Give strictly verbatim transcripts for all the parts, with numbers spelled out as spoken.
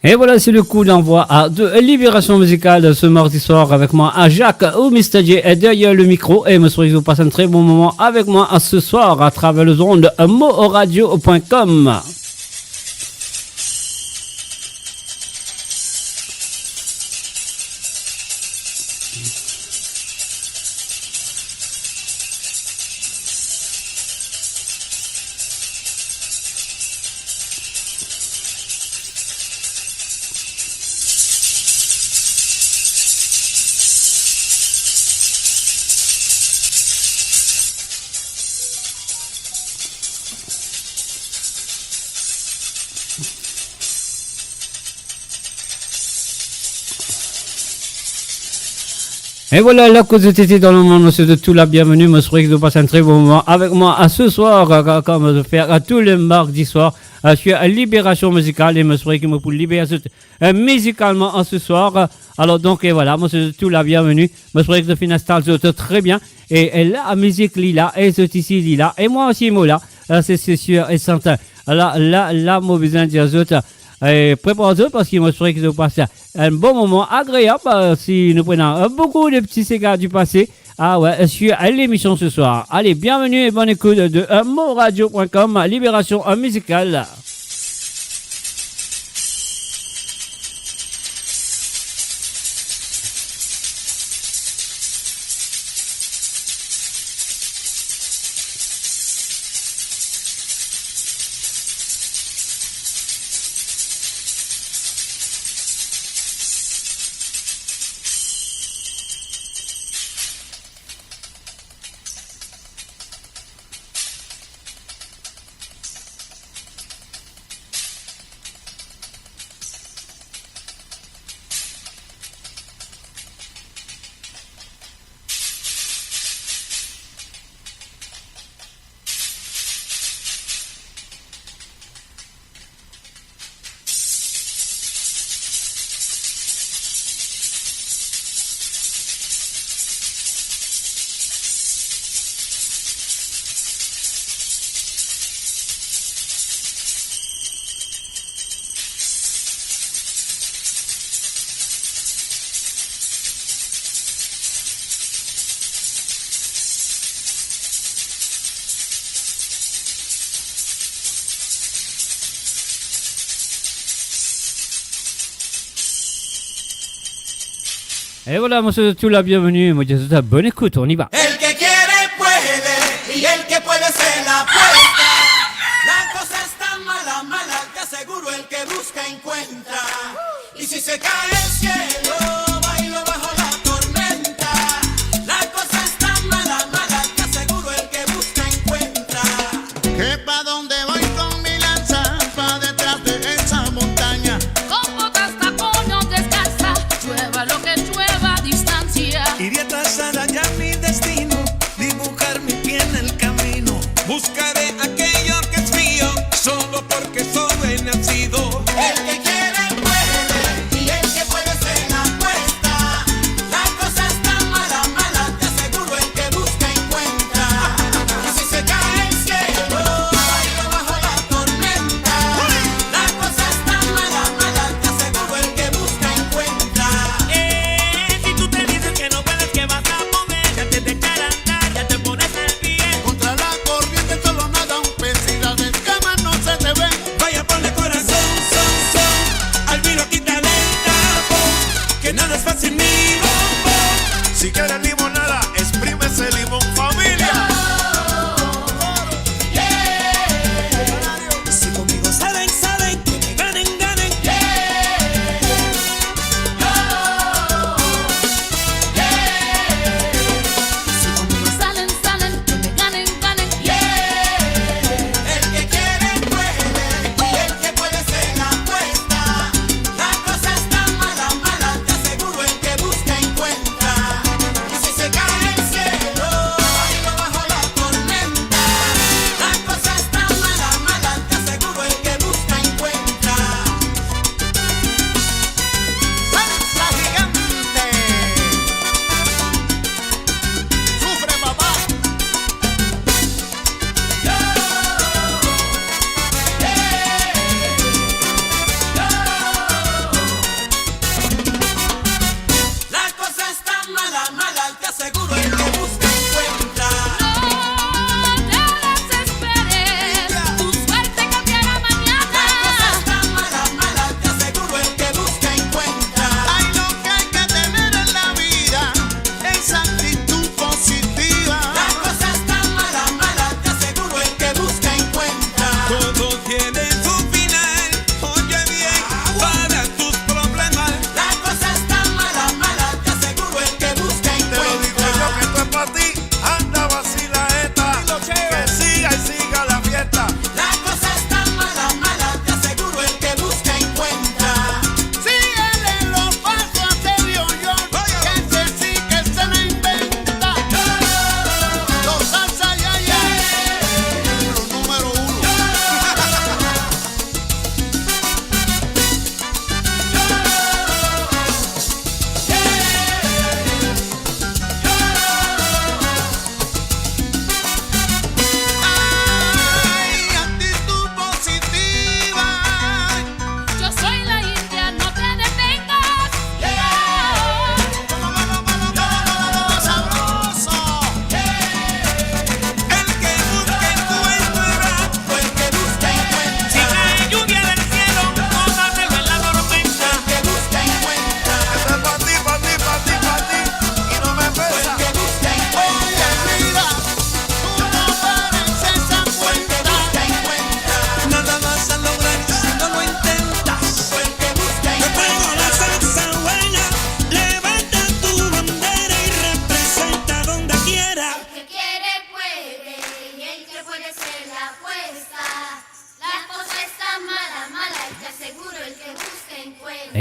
Et voilà, c'est le coup d'envoi à de Libération Musicale ce mardi soir avec moi, à Jacques ou Mister J, est derrière le micro. Et je souhaite que vous passez un très bon moment avec moi à ce soir à travers les ondes, euh, moradio point com. Et voilà, la koz titi dan lemonn, mo swet zot tou la bienvenue. Mo swet ki zot pas enn tre bon moman avek mwa, euh, ce soir, euh, euh, comme je fais, euh, tous les mardis soirs, euh, sur, euh, Libération Musicale, e mo swet ki mo pou liber zot, euh, mizikalman, euh, ce soir. Euh, alor donk, e voilà, mo swet zot tou la bienvenue. Mo swet ki zot finn instal zot tre bien. E, e la, mizik li la, e zot isi li la, e mwa osi mo la, euh, se, se sir e serten. La, la, la, mo bizin dir zot, euh, prepar zot, parski mo swet ki zot pas enn bon moman agreab, euh, si nou pran, euh, boukou de pti sega di pase. Ah ouais, sur l'émission ce soir. Allez, bienvenue et bonne écoute de, euh, moradio point com, Libération, euh, Musicale. Et voilà, mo swet zot tou la bienvenue. Mo dir zot bonne écoute, on y va. El que quiere puede, y el que puede se la apuesta. La cosa está mala, mala, te aseguro el que busca encuentra. Y si se cae el cielo, bailo bajo la tormenta. La cosa está mala, mala, te aseguro el que busca encuentra. Que pa donde voy con mi lanza, pa detrás de esa montaña. Con botas, tacones, descalza, llueva lo que llueva a distancia. Iré tras allá mi destino, dibujar mi pie en el camino. Buscaré aquello que es mío, solo porque soy renacido. El que quiere puede, y el que puede se la apuesta. La cosa está mala, mala, te aseguro el que busca encuentra. Y si se cae el cielo, bailo bajo la tormenta. La cosa está mala, mala, te aseguro el que busca encuentra. Eh, si tú te dices que no puedes, que vas a poder, ya te declaran, ya te pones el pie. Contra la corriente solo nada un pez y las escamas no se te ven. Vaya, ponle corazón, son, son. Al vino quítale el tapón, que nada es fácil ni bombón. Si quieres limonada, exprime ese limón, familia. Si conmigo salen, salen, que me ganen, ganen. Si conmigo salen, salen, que me ganen, ganen. El que quiere puede, y el que puede se la apuesta. La cosa está mala, mala, te aseguro el que busca encuentra. Y si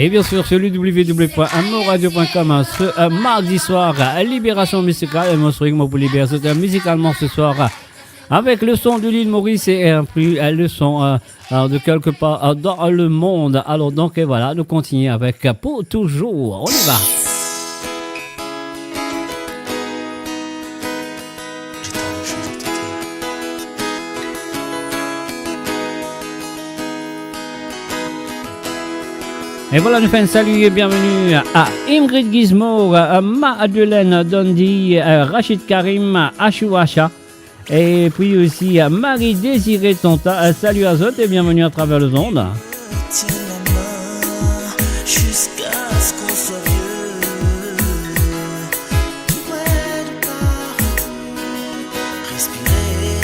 Et bien sûr, sur le w w w point amourradio point com, hein, ce, euh, mardi soir, euh, libération musicale. Et moi, je serai avec moi pour libérer, euh, musicalement ce soir, euh, avec le son de l'île Maurice et, euh, puis, euh, le son, euh, euh, de quelque part, euh, dans le monde. Alors donc, et voilà, nous continuons avec, euh, Pour toujours. On y va. Et voilà, nous faisons un salut et bienvenue à Ingrid Gizmo, à Madeleine Dondi, à Rachid Karim, à Ashou Asha, et puis aussi à Marie-Désirée Tonta. Salut à zot et bienvenue à travers le monde. Tiens la main jusqu'à ce qu'on soit vieux. Près du paradis, respirer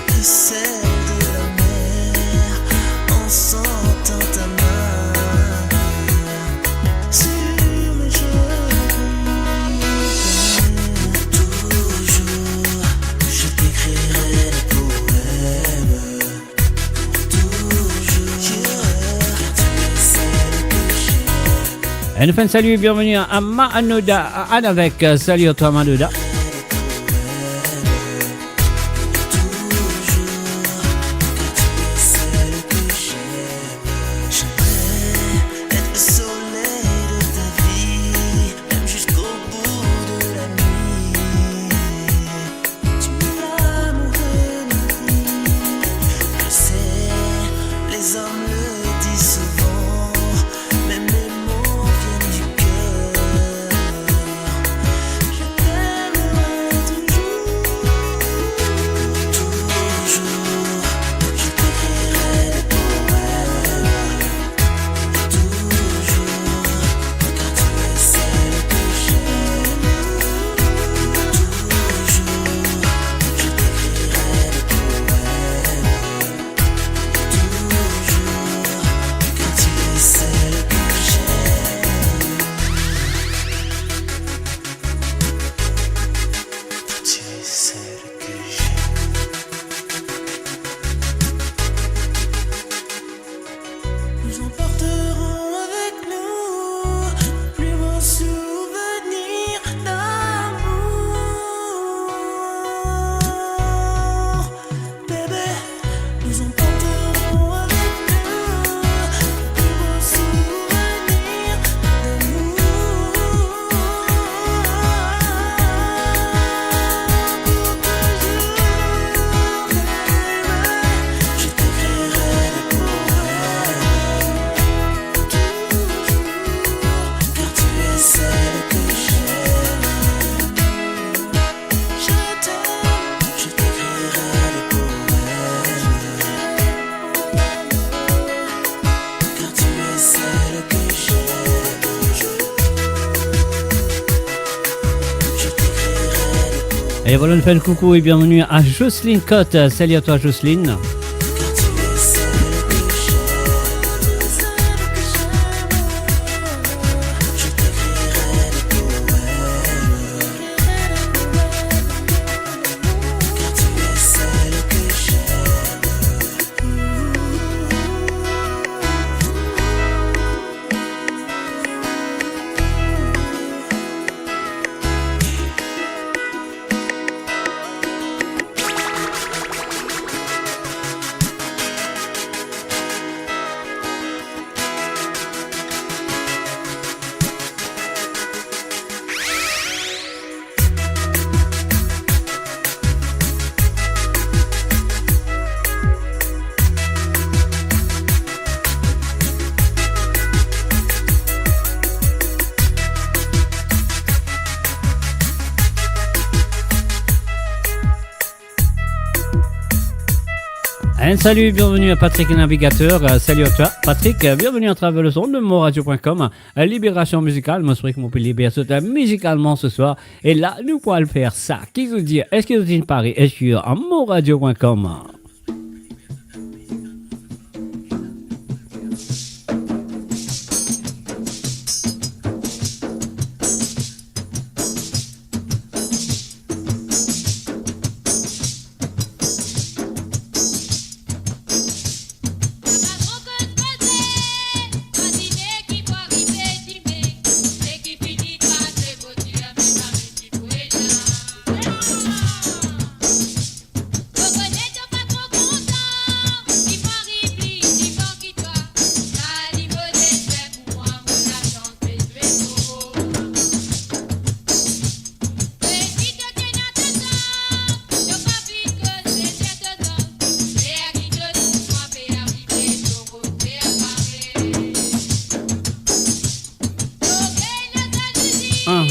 le sel de la mer en sentant ta main sur mes joues. Toujours, je t'écrirai des poèmes. Et nous faisons un salut et bienvenue à Manoda, à Anne avec, euh, salut à toi Manoda. Tu es l'amour de ma vie. Je sais, les hommes le disent souvent, mais mes mots viennent du cœur. Je t'aimerai toujours, toujours, je t'écrirai des poèmes. Toujours, car tu es celle que j'aime. Toujours, je t'écrirai des poèmes. Toujours, car tu es celle que j'aime. Tu es celle que j'aime. Nous emporterons avec nous nos plus beaux souvenirs d'amour. Bébé, nous emporterons avec nous nos plus beaux souvenirs d'amour. Pour toujours, bébé, je t'écrirai des poèmes. Toujours, car tu es celle que j'aime. Je t'aime, je t'écrirai des poèmes. Car tu es celle que j'aime. Je t'écrirai des poèmes. Et voilà, on fait un coucou et bienvenue à Jocelyne Cotte. Salut à toi, Jocelyne. Un salut, bienvenue à Patrick le Navigateur. Euh, salut à toi, Patrick. Euh, bienvenue à travers le son de monradio point com. Euh, libération musicale, moi, je souhaite que mon pays libère tout, euh, musicalement ce soir. Et là, nous pourrons le faire ça. Qui vous dit, est-ce que vous êtes paré? Est-ce que, euh, monradio point com?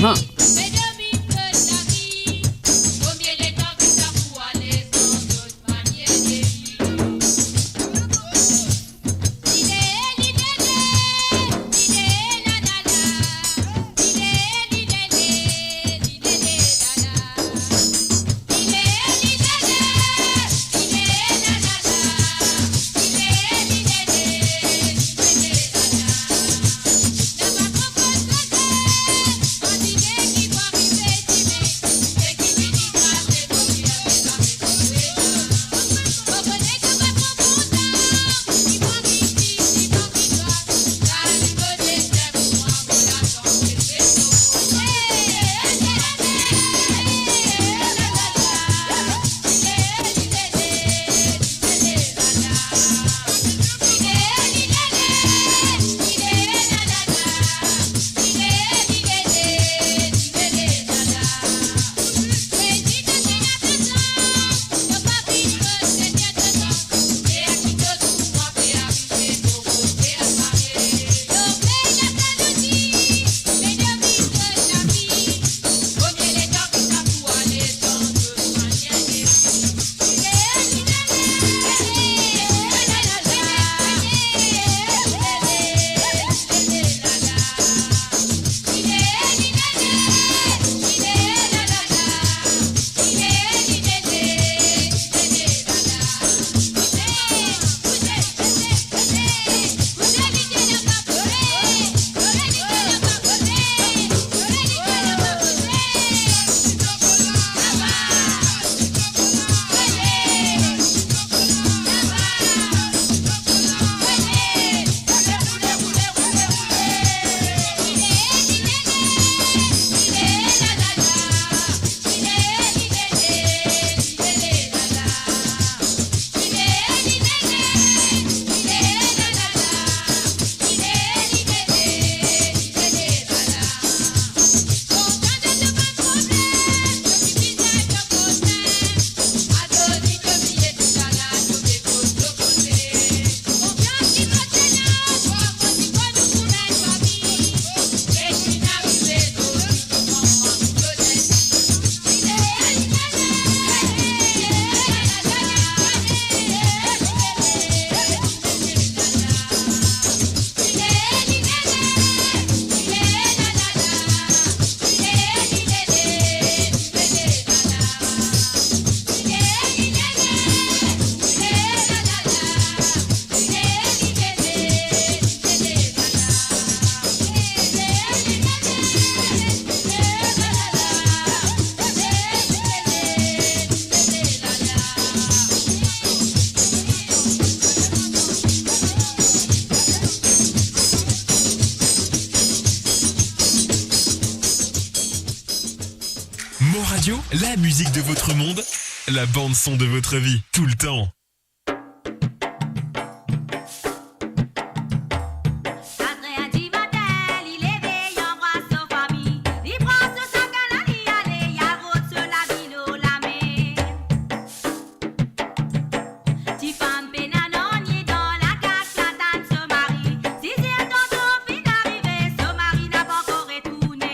Ha. Mon Radio, la musique de votre monde, la bande son de votre vie, tout le temps. Kat er dimatin, li leve, li anbras so fami, li pran so sak a la, li ale, li al rod so lavi lor lamer. Tifam pena nanye dan lakaz, li atann so mari. Sizertan so finn arive, so mari napa ankor retourne.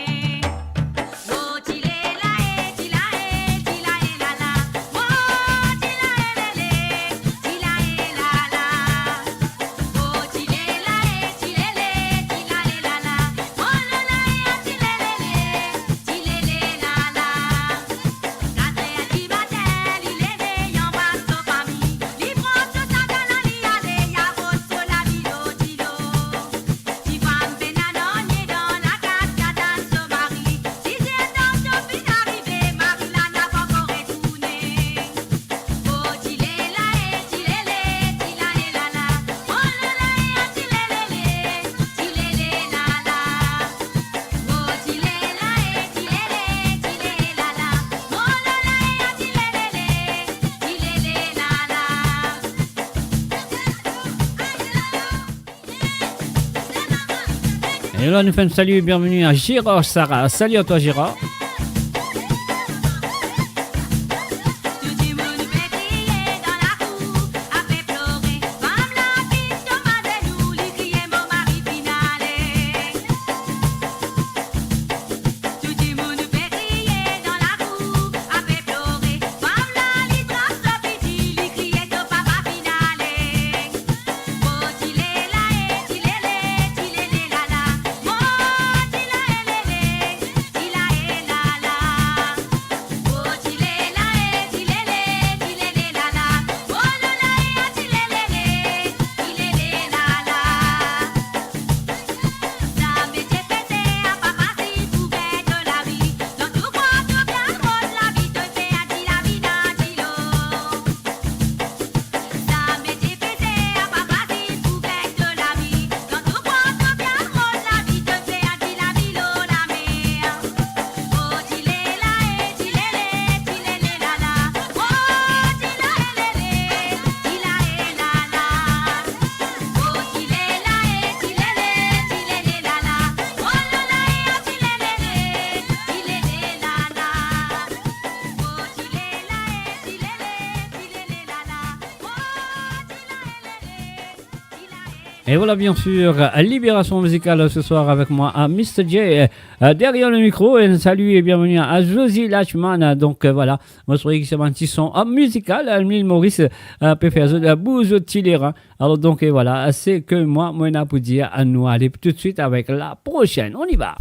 E la, nou fer enn sali, bienveni a Gérard Sarah. Sali a twa, Gérard. Et voilà, bien sûr, euh, libération musicale ce soir avec moi, à Mister J, euh, derrière le micro. Et salut et bienvenue à Josie Lachman. Donc, euh, voilà, moi, je trouvais que c'est un petit son, euh, musical, euh, l'île Maurice, euh, peut faire, euh, bouger le petit l'air, hein. Alors, donc, et voilà, c'est que moi, moi, on a pour dire, à nous aller tout de suite avec la prochaine. On y va.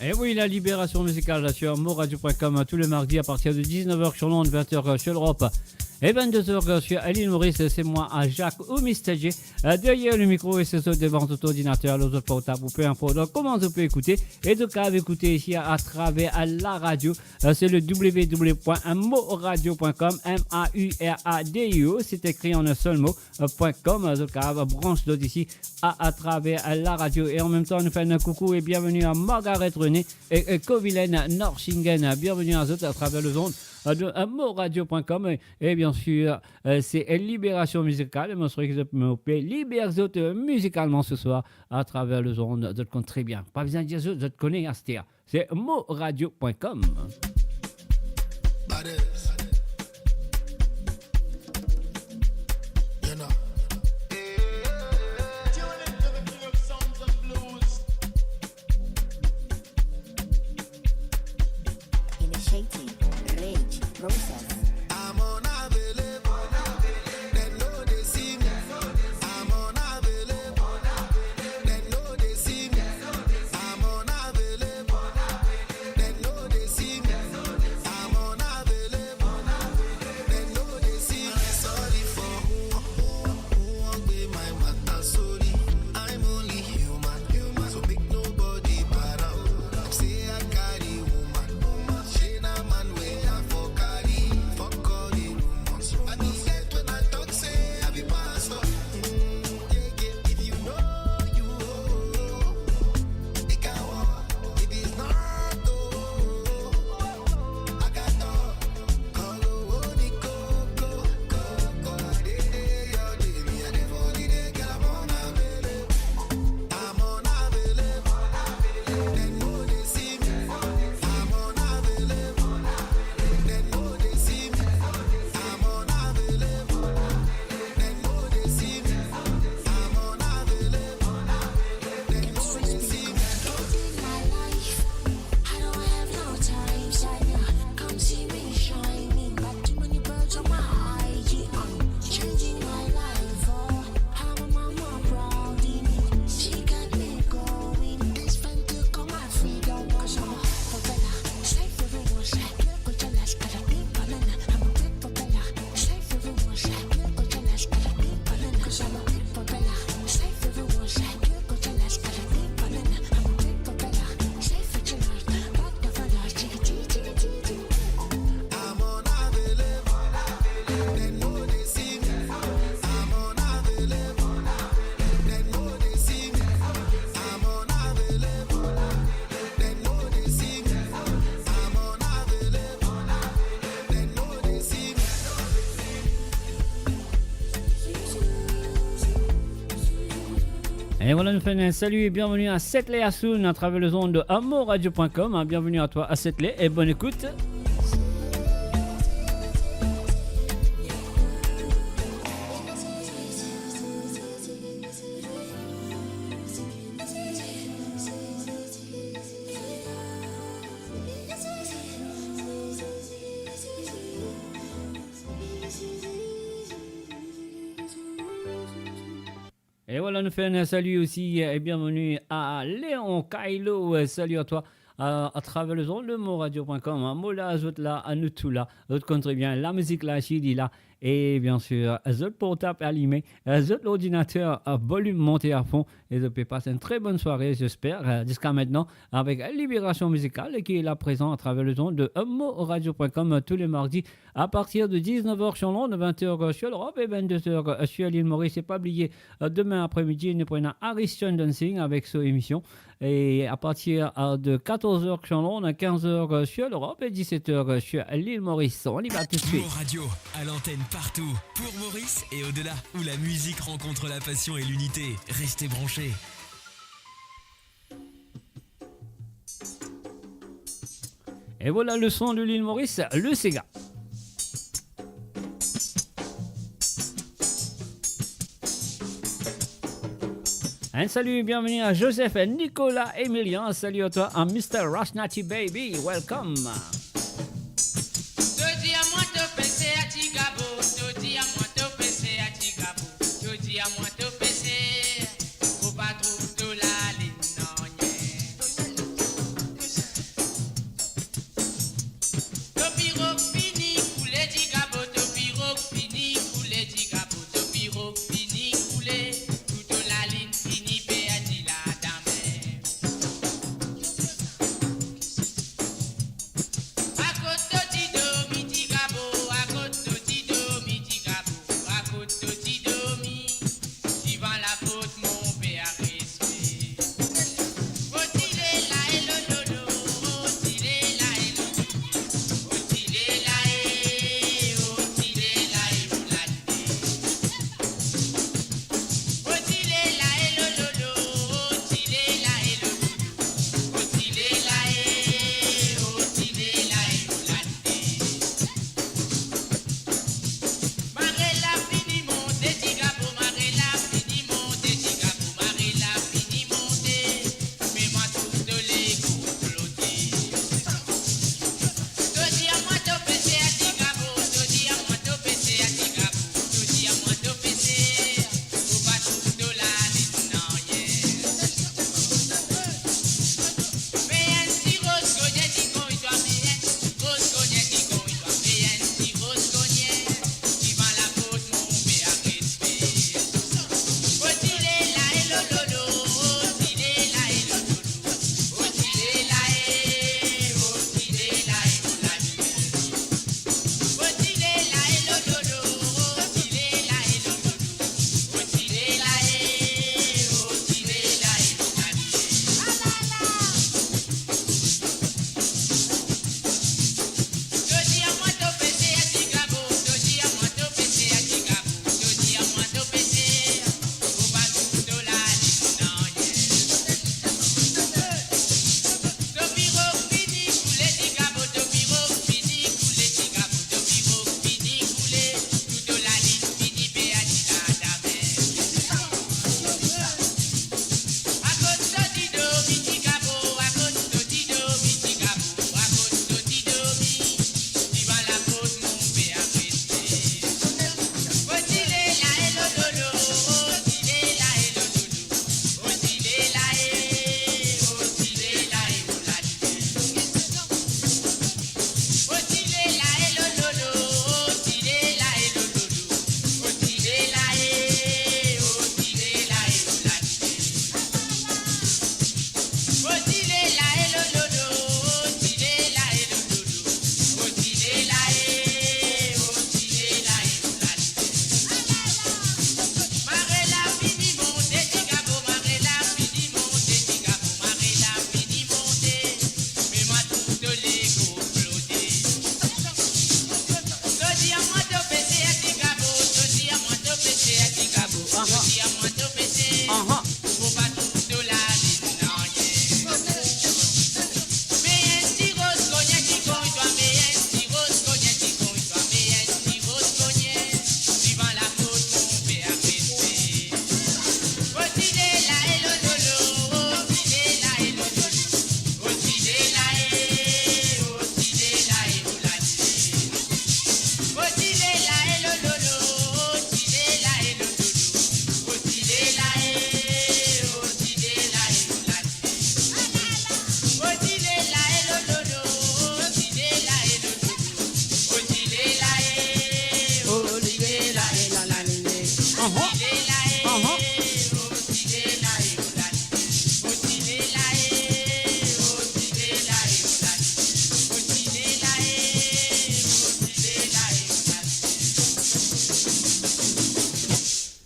Eh oui, la libération musicale sur moradio point com, tous les mardis à partir de dix-neuf heures sur l'onde, vingt heures sur l'Europe et vingt-deux heures sur l'île Maurice. C'est moi, à Jacques ou Mister J. Euh, derrière le micro et c'est sur devant votre ordinateur, l'autre portable ou peu importe. Donc, comment vous pouvez écouter? Et donc, vous écoutez ici à, à travers, à la radio. Euh, c'est le w w w point moradio point com, M A U R A D I O. C'est écrit en un seul mot, euh, point com. Euh, donc, euh, branche d'autres ici à, à travers, euh, la radio. Et en même temps, nous faisons un coucou et bienvenue à Margaret René et, et Kovilen Norsingen. Bienvenue à vous à travers le zone, euh, de, euh, moradio point com. Et, et bien sûr, euh, c'est, euh, Libération Musicale. Moi, je serai qui peut libérer vous, euh, musicalement ce soir à travers le zone. Vous connaissez très bien. Pas besoin de dire, vous connaissez, aster. C'est moradio point com. Initiating rage process. Et voilà, nous faisons un salut et bienvenue à Setley Assoun à travers le zone de amoradio point com. Hein, bienvenue à toi à Setley et bonne écoute. E vwala, nou fer enn sali osi, e bienveni a Leon Kailo. E, sali a twa, a, a traver lezond, le moradio pwen kom, an. Mo la, zot la, a nou tou la. Zot konn tre bien, lamizik la, si li la. E biensir, zot portab alime, e, zot lordinater, e, volim monte a fon. E zot pe pas enn tre bonn sware, zesper, e, ziska aster, avek Libération Musicale, ki la prezan a traver lezond de, e, moradio pwen kom, e, tou le mardi, a partir de diznef er sir Lond, vent er sir Lerop e vennde er sir Lil Moris. E pa bliye, e, demin apre midi, nou pou ena Ariston Dancing avek so emision. E a partir, e, de katorz er sir Lond, kinz er sir Lerop e diset er sir Lil Moris. On y va tout de suite. Mo Radio, à l'antenne partout, pour Maurice et au-delà, où la musique rencontre la passion et l'unité. Restez branchés. E vwala le son de Lil Moris, le sega. Enn sali, bienveni a Joseph, Nicolas, Emilian. Sali a twa, a Mister Rasnati Baby. Welcome. To dir a mwa to pese a ti gabo, to dir a mwa to pese a ti gabo, to dir a mwa to pese, fo pa trouv to lale nanye.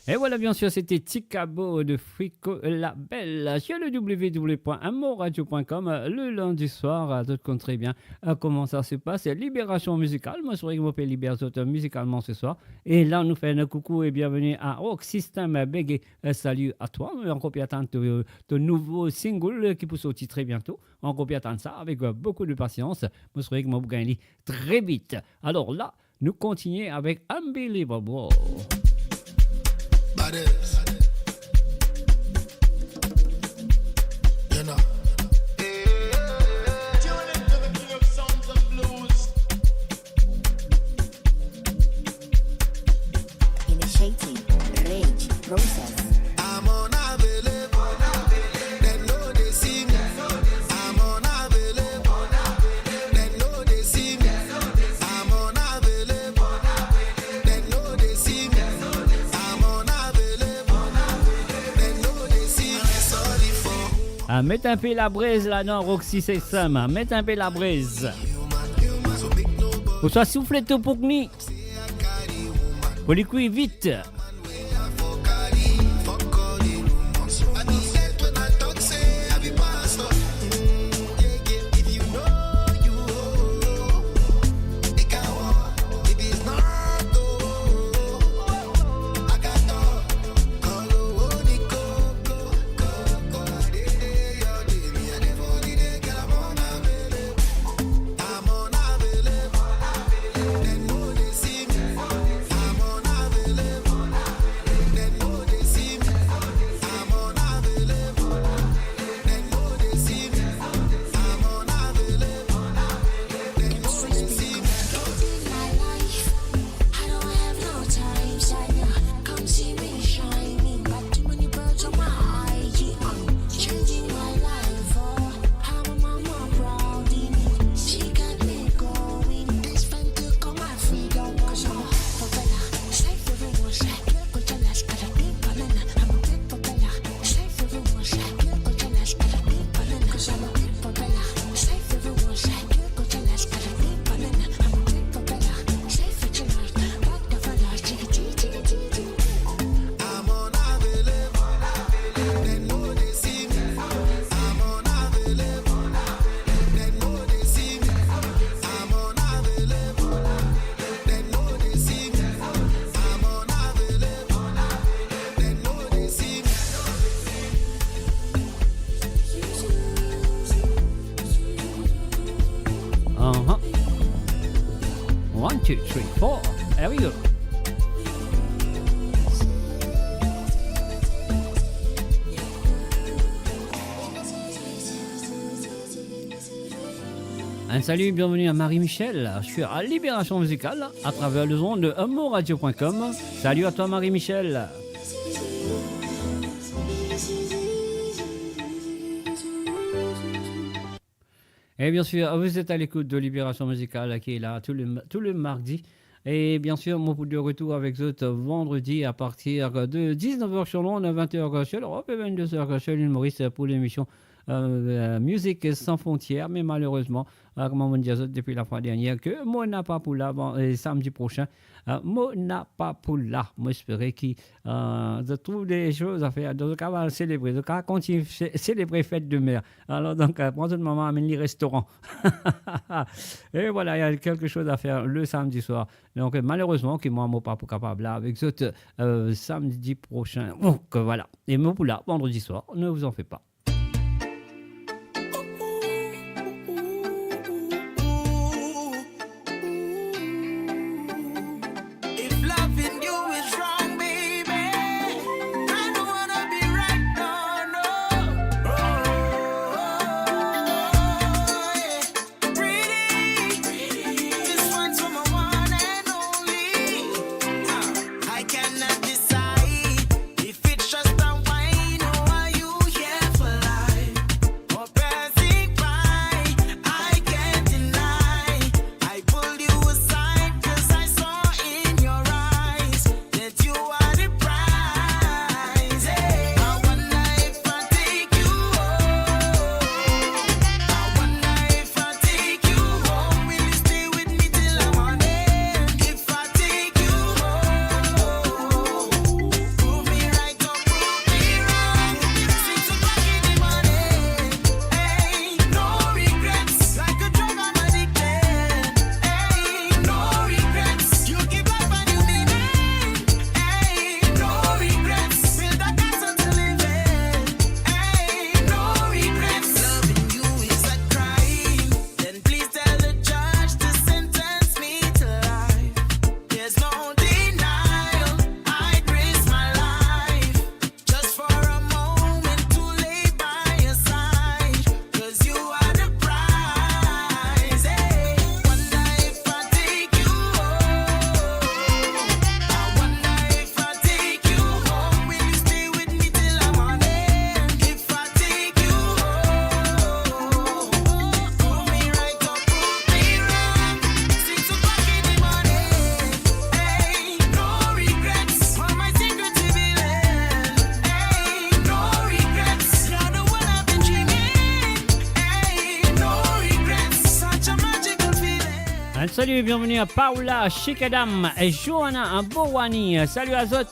Et voilà, bien sûr, c'était Ti Kabo de Frico Label sur le w w w point m o radio point com, euh, le lundi soir, euh, zot konn très bien, euh, comment ça se passe. Libération musicale, moi, c'est vrai que je m'appelle Libération musicalement ce soir. Et là, nous faisons un coucou et bienvenue à Rock System, euh, Big, euh, salut à toi. Ankor pe atann to, to nouvo single, euh, ki pou sorti très bientôt. Ankor pe atann sa avec, euh, beaucoup de patience. Moi, c'est vrai que moi, je gagne très vite. Alors là, nous continuons avec Unbelievable. Baddest. You know. Tune into the king of sounds and blues. Initiating rage process. I'm unavailable. Dem no dey see me. I'm unavailable. Dem no dey see me. I'm unavailable. Dem no dey see me. I'm unavailable. Dem no dey see me. Sorry for. Ah, met inpe labrez la dan Roxy Sesam. Met inpe labrez. Ouswa soufle to pou ki li. Pou li kwi vit. Uh-huh. One, two, three, four. There we go. Un salut, bienvenue à Marie-Michel sur Libération Musicale à travers les ondes de moradio point com. Salut à toi, Marie-Michel. Et bien sûr, vous êtes à l'écoute de Libération Musicale qui est là tous les, tous les mardis. Et bien sûr, moi, pour de retour avec vous vendredi à partir de dix-neuf heures sur l'onde, vingt heures sur l'Europe et vingt-deux heures sur l'île Maurice pour l'émission, euh, euh, Musique sans frontières. Mais malheureusement, euh, kouma mo dir zot depi lafwa dernier, ke mo napa pou la, bon, e samdi prosin, euh, mo napa pou la. Mo espere ki, euh, zot trouv de soz a fer. Donk, zot kapav al selebre, zot kapav kontign se-, selebre fet de mer. Alor, donk, euh, pran zot mama, amenn li restoran. Et voilà, il y a quelque chose à faire le samedi soir. Donk, euh, malerezman, ki mwa, mo pa pou kapav la avek zot, euh, samdi prosin. Donk, euh, voilà. E mo pou la, vandredi soir, ne vous en faites pas. If loving you is wrong, baby, I don't wanna be right, no, no. Oh, yeah. Pretty, this one's for my one and only. I cannot decide if it's just a wine or are you here for Salut, bienvenue à Paola, Chikadam et Johanna à Bowani. Salut à zot.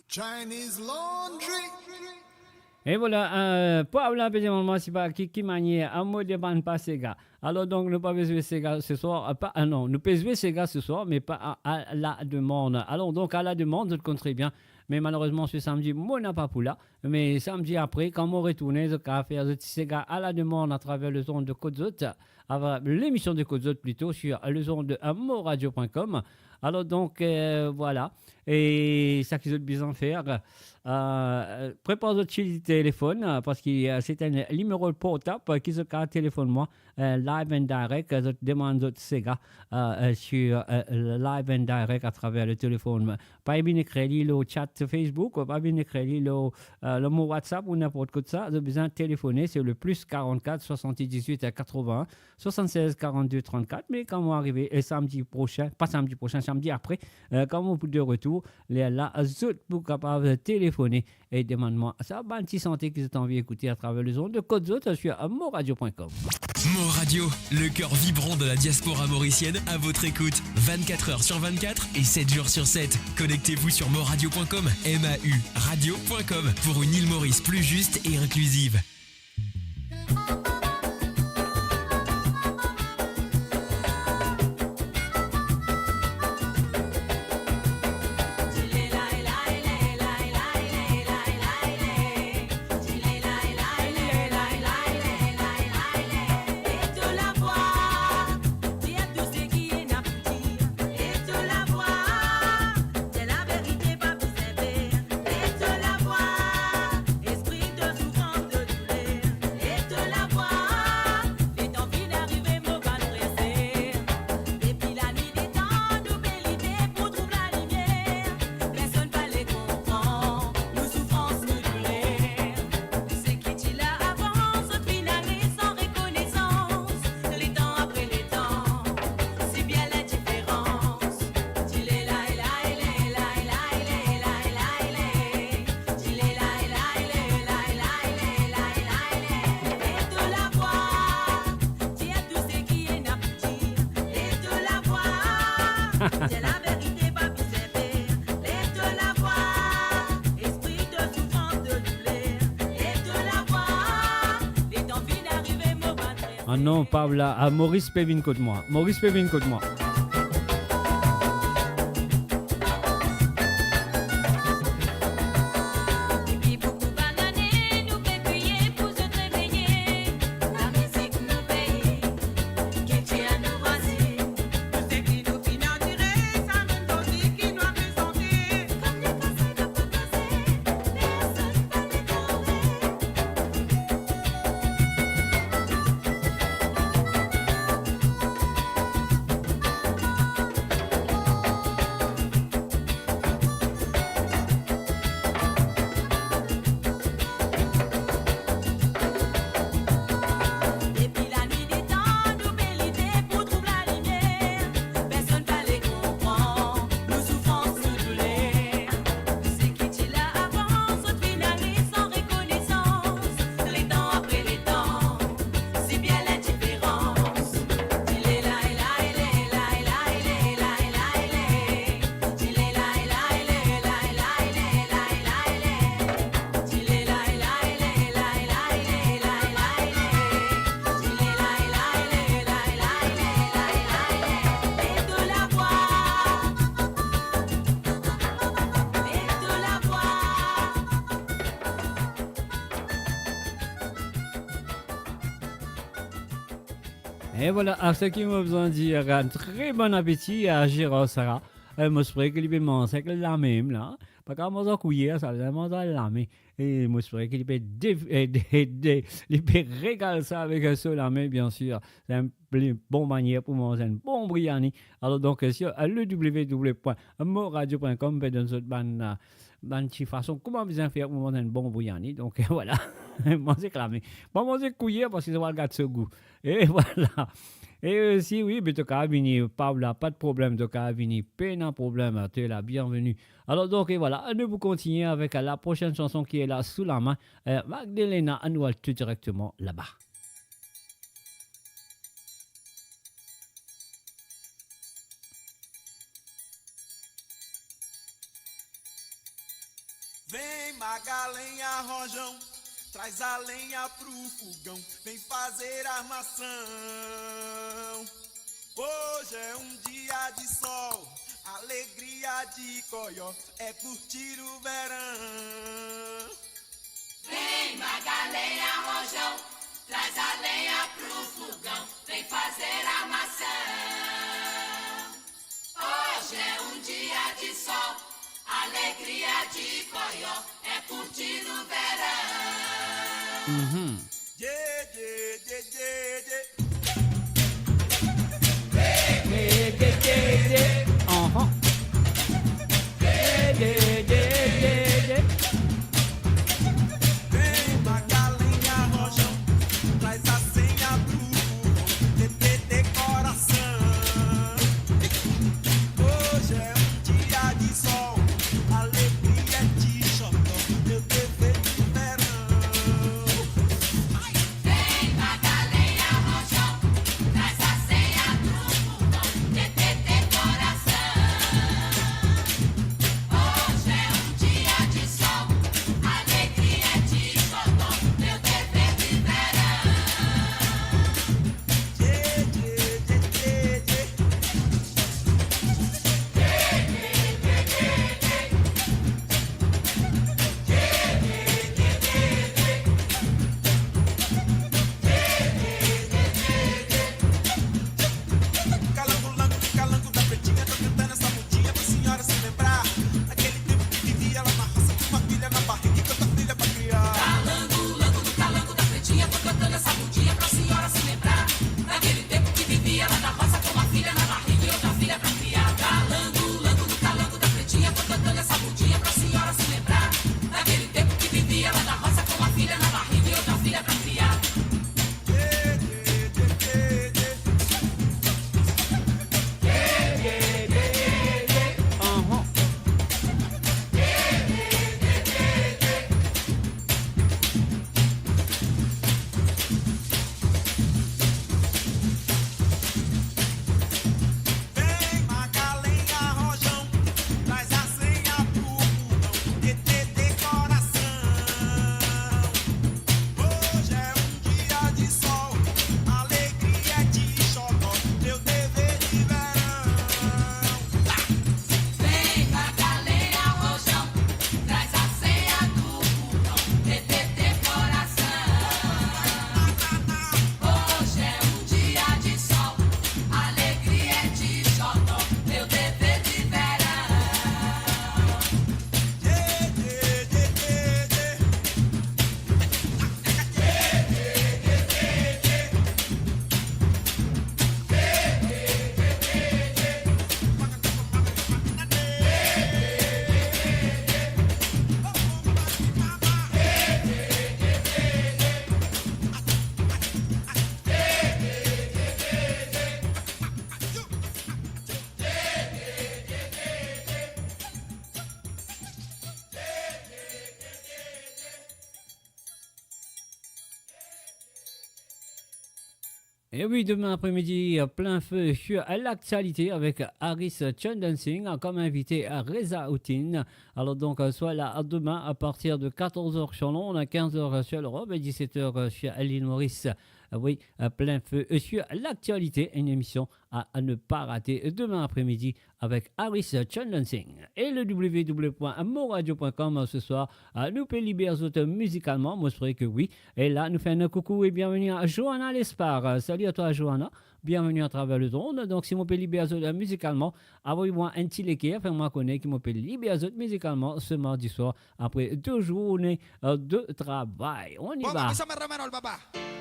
Chinese Laundry. E vwala, euh, Paola pe demann mwa si pa ki, ki manier, a, mo demann pa sega. Alor donk, nou pa pe zwe sega se swar, euh, pa, euh, non, nou pe zwe sega se swar, me pa a, a la demann. Alor donk, a la demann, zot konn tre bien. Me malerezman, se samdi, mo napa pou la. Me samdi apre, kan mo retourne, zot kapav fer zot ti sega a la demann atraver lezond de Kot Zot, atraver lemision de Kot Zot plito, sir lezond de moradio point com. Alor donk, euh, vwala. E sa ki zot bizin fer, euh, prepar zot ti telefonn, euh, parski, euh, se enn nimero portab, euh, ki zot kapav telefonn mwa, euh, live and direct, euh, zot demann zot sega, euh, euh, sir, euh, live and direct atraver le telefonn. Pa vinn ekrir li lor chat Facebook, pa vinn ekrir li lor, euh, lor mo WhatsApp ou ninport kot sa, zot bizin telefone, se le plus quarante-quatre soixante-dix-huit quatre-vingts soixante-seize quarante-deux trente-quatre, me kan mo arive, euh, samdi prosin, pa samdi prosin, samdi apre, euh, kan mo pou de retour, lerla zot pou kapav telefone e demann mwa sa bann ti sante ki zot anvi ekoute atraver lezond de Kot Zot sir moradio point com. Mo Radio, le cœur vibrant de la diaspora mauricienne à votre écoute, vingt-quatre heures sur vingt-quatre et sept jours sur sept. Connectez-vous sur moradio point com, M A U radio point com, pour une île Maurice plus juste et inclusive. Ah non, Paola, ah, Maurice pe vinn kot mwa. Maurice pe vinn kot mwa. E vwala, a seki mo bizin dir, enn tre bon apeti a Gérard Sarah. E, mo espere ki li pe manz ek lame la. Pa kapav manz ar kouyer sa, li manz ar lame. E mo espere ki li pe de-, e, de-, de-, li pe regal sa avek, e, so lame, bien sir. Se enn pli bon manier pou manz enn bon briani. Alor donk, e, sir, e, le w w w pwin mo radio pwin com, pe donn zot bann, e, bann ti fason kouma bizin fer pou manz enn bon briani. Donk, e, vwala. Manz ek lame. Pa manz ek kouyer, parski sa va al gat so gou. E vwala. E, e, si wi, be to kapav vini, pa la, pa de problem, to kapav vini, pena problem, to la bienveni. Alor donk, e vwala, nou pou kontigne avek la prosenn sanson ki la sou lame, e, Magdalena, anou al tou direkteman laba. Vem, maga lenha, rojão, traz a lenha pro fogão, vem fazer armação. Hoje é um dia de sol, alegria de Coió, é curtir o verão. Vem, maga lenha, rojão, traz a lenha pro fogão, vem fazer armação. Hoje é um dia de sol, alegria de Coió, é curtir o verão. Uhum. Dje, dje, dje, dje, dje. Dje, dje, dje, dje. Aham. Dje, dje, dje, dje, dje. Vem, maga lenha, rojão, traz a senha do burro, T T T coração. Hoje é um dia de sol, alegria de Xodó, meu T T T verão. Vem, maga lenha, rojão, traz a senha do burro, T T T coração. Hoje é um dia de sol, alegria de Xodó, meu T T T verão. Calango, lango, calango da pretinha, tô cantando essa modinha pra senhora se lembrar daquele tempo que vivia lá na roça com uma filha na barriga e com outra filha pra criar. Calango, lango do calango da pretinha, tô cantando essa modinha pra senhora se lembrar daquele tempo que vivia lá na roça com uma filha na barriga e outra filha pra criar. Calango, lango do calango da pretinha, tô cantando essa modinha pra senhora se lembrar daquele tempo que vivia lá na roça com uma filha na barriga e outra filha pra criar. Vem, maga lenha, rojão, traz a senha pro burro, T T T coração. Hoje é um dia de sol, alegria de Xodó, meu T T T verão. Vem, maga lenha, rojão, traz a senha do burro, T T T coração. Hoje é um dia de sol, alegria de Xodó, meu T T T verão. E wi, demin apremidi, plin fe sir laktialite avek Harish Chandan Singh kom invite Reza Uddin. Alor donk, swa la demin, a partir de quatorze heures sur Londres, quinze heures sur l'Europe et dix-sept heures sur l'île Maurice. euh, oui, euh, plein feu, euh, sur l'actualité, une émission à, à ne pas rater demain après-midi avec Aris Chandan Singh. Et le w w w point moradio point com, euh, ce soir, euh, nou pe liber zot mizikalman, mo espere ke oui. E la, nou fer enn koukou e bienveni a Johanna Lespar. Euh, salut à toi, Johanna. Bienveni atraver le monde. Donk, si mo pe liber zot, euh, mizikalman, avoy mwa enn ti like, fer mwa kone ki mo pe liber zot mizikalman ce mardi soir, apre de zourne, euh, de travay. On y va. Vamos, que somos romanos, papá.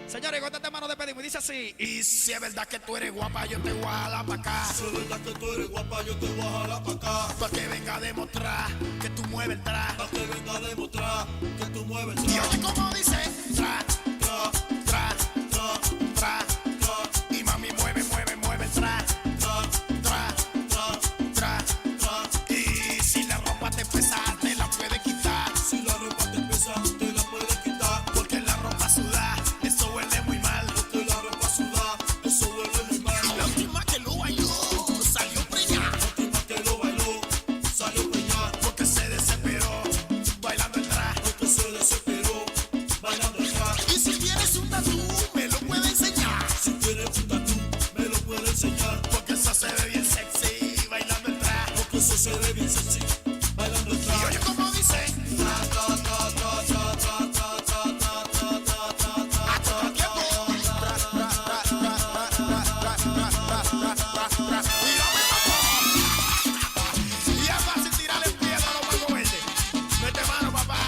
Señores, con esta tema nos despedimos. Y dice así. Y si es verdad que tú eres guapa, yo te voy a jalar pa' acá. Si es verdad que tú eres guapa, yo te voy a jalar pa' acá. Pa' que venga a demostrar que tú mueves el tra. Pa' que venga a demostrar que tú mueves el tra. Y oye cómo dice, tra, tra, tra, tra, tra, tra. Y mami, mueve, mueve, mueve el tra, tra, tra, tra, tra, tra. Y si la ropa te pesa, te la puedes quitar. Si la ropa te pesa, te la puedes quitar. Porque la ropa sudá, eso huele muy mal. Porque la ropa sudá, eso huele muy mal. Y la última que lo bailó, salió preñada. La última que lo bailó, salió preñada. Porque se desesperó, bailando el tra. Porque se desesperó, bailando el tra. Y si tienes un tatú, me lo puedes enseñar. Si tienes un tatú, me lo puedes enseñar. Porque eso se ve bien sexy, bailando el tra. Porque eso se ve bien sexy, bailando el tra. Y oye cómo dice. Tra, tra, tra, tra. Y es fácil tirarle piedra a los mangos verdes. Mete mano, papá.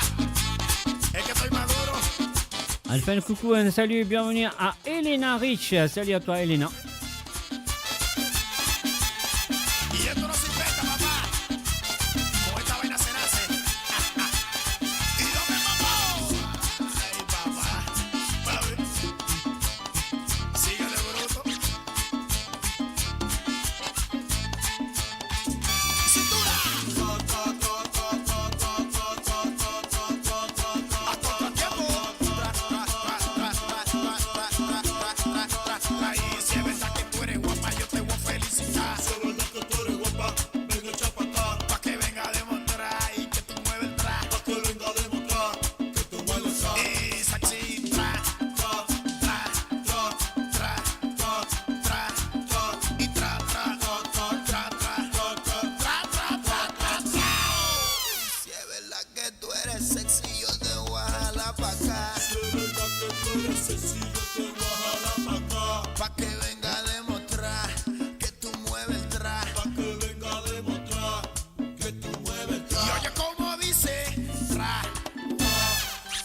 Es que estoy maduro. Ann fer enn koukou, enn sali, bienveni a Elena Rich. Salut à toi, Elena. Y esto no se inventa, papá. Con esta vaina se nace. Y no me mamó. Ay, papá. Pa' ver. Síguele, bruto. Cintura. A todo tiempo. Ay, si es verdad que tú eres guapa, yo te voy a felicitar. Si es verdad que tú eres guapa, ven, echa pa' acá. Pa' que venga a demostrar y que tú mueves el tra. Pa' que venga a demostrar que tú mueves el tra. Esa chin tra, tra, tra, tra, tra, tra, tra, tra, y tra, tra, tra, tra, tra, tra, tra, tra, tra, tra. Si es verdad que tú eres sexy, yo te voy a jalar pa' acá. Si es verdad que tú eres sexy, yo te voy a jalar pa' acá. Pa' que venga a demostrar que tú mueves el tra. Pa' que venga a demostrar que tú mueves el tra. Y oye cómo dice, tra,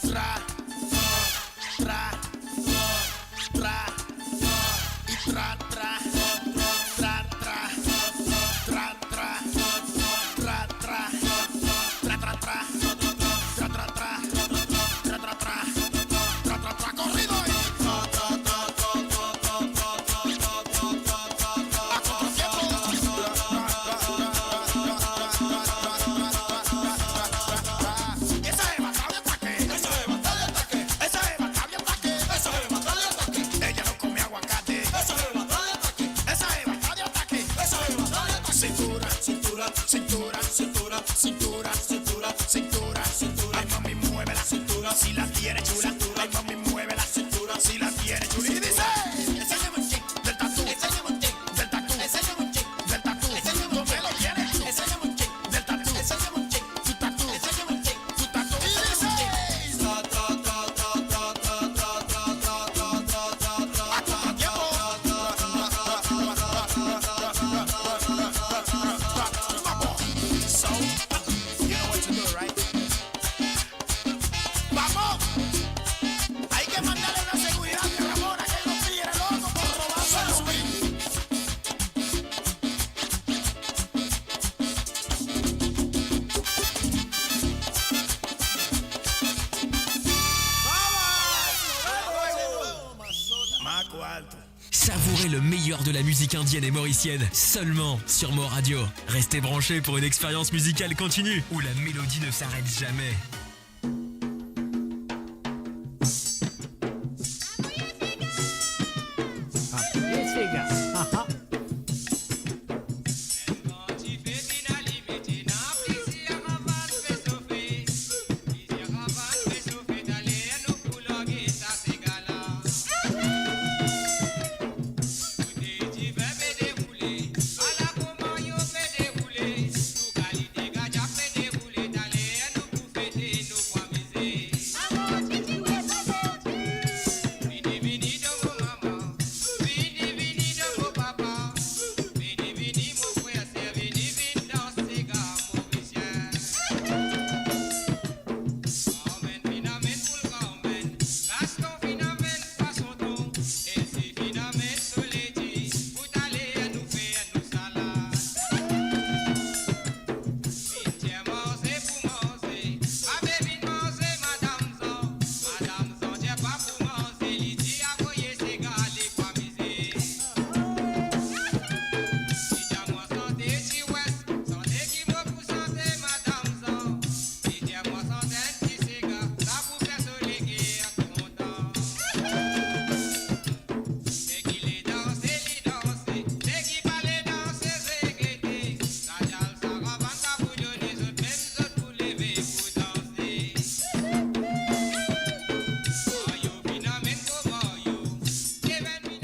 tra, tra, tra, tra, y tra, tra, tra, tra, tra, tra, tra, tra, tra, tra. Cintura, cintura, cintura, cintura, cintura, cintura, cintura. Ay, mami, mueve la cintura si la tienes chula. Ay, mami, mueve la cintura si la tienes chula. Y dice, enséñame un chin del tatú, enséñame un chin del tatú, enséñame un chin del tatú. ¿Dónde lo tienes tú? Enséñame un chin del tatú, enséñame un chin del tatú, enséñame un chin del tatú. Y dice, Vamos. Hay que mandarle una seguridad a mi Ramona, que los tigres locos por robarse los beats. Maco Alto. Savourez le meilleur de la musique indienne et mauricienne seulement sur Mo Radio. Restez branchés pour une expérience musicale continue où la mélodie ne s'arrête jamais.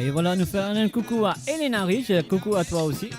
Et voilà, nous faisons un coucou à Elena Rich, coucou à toi aussi.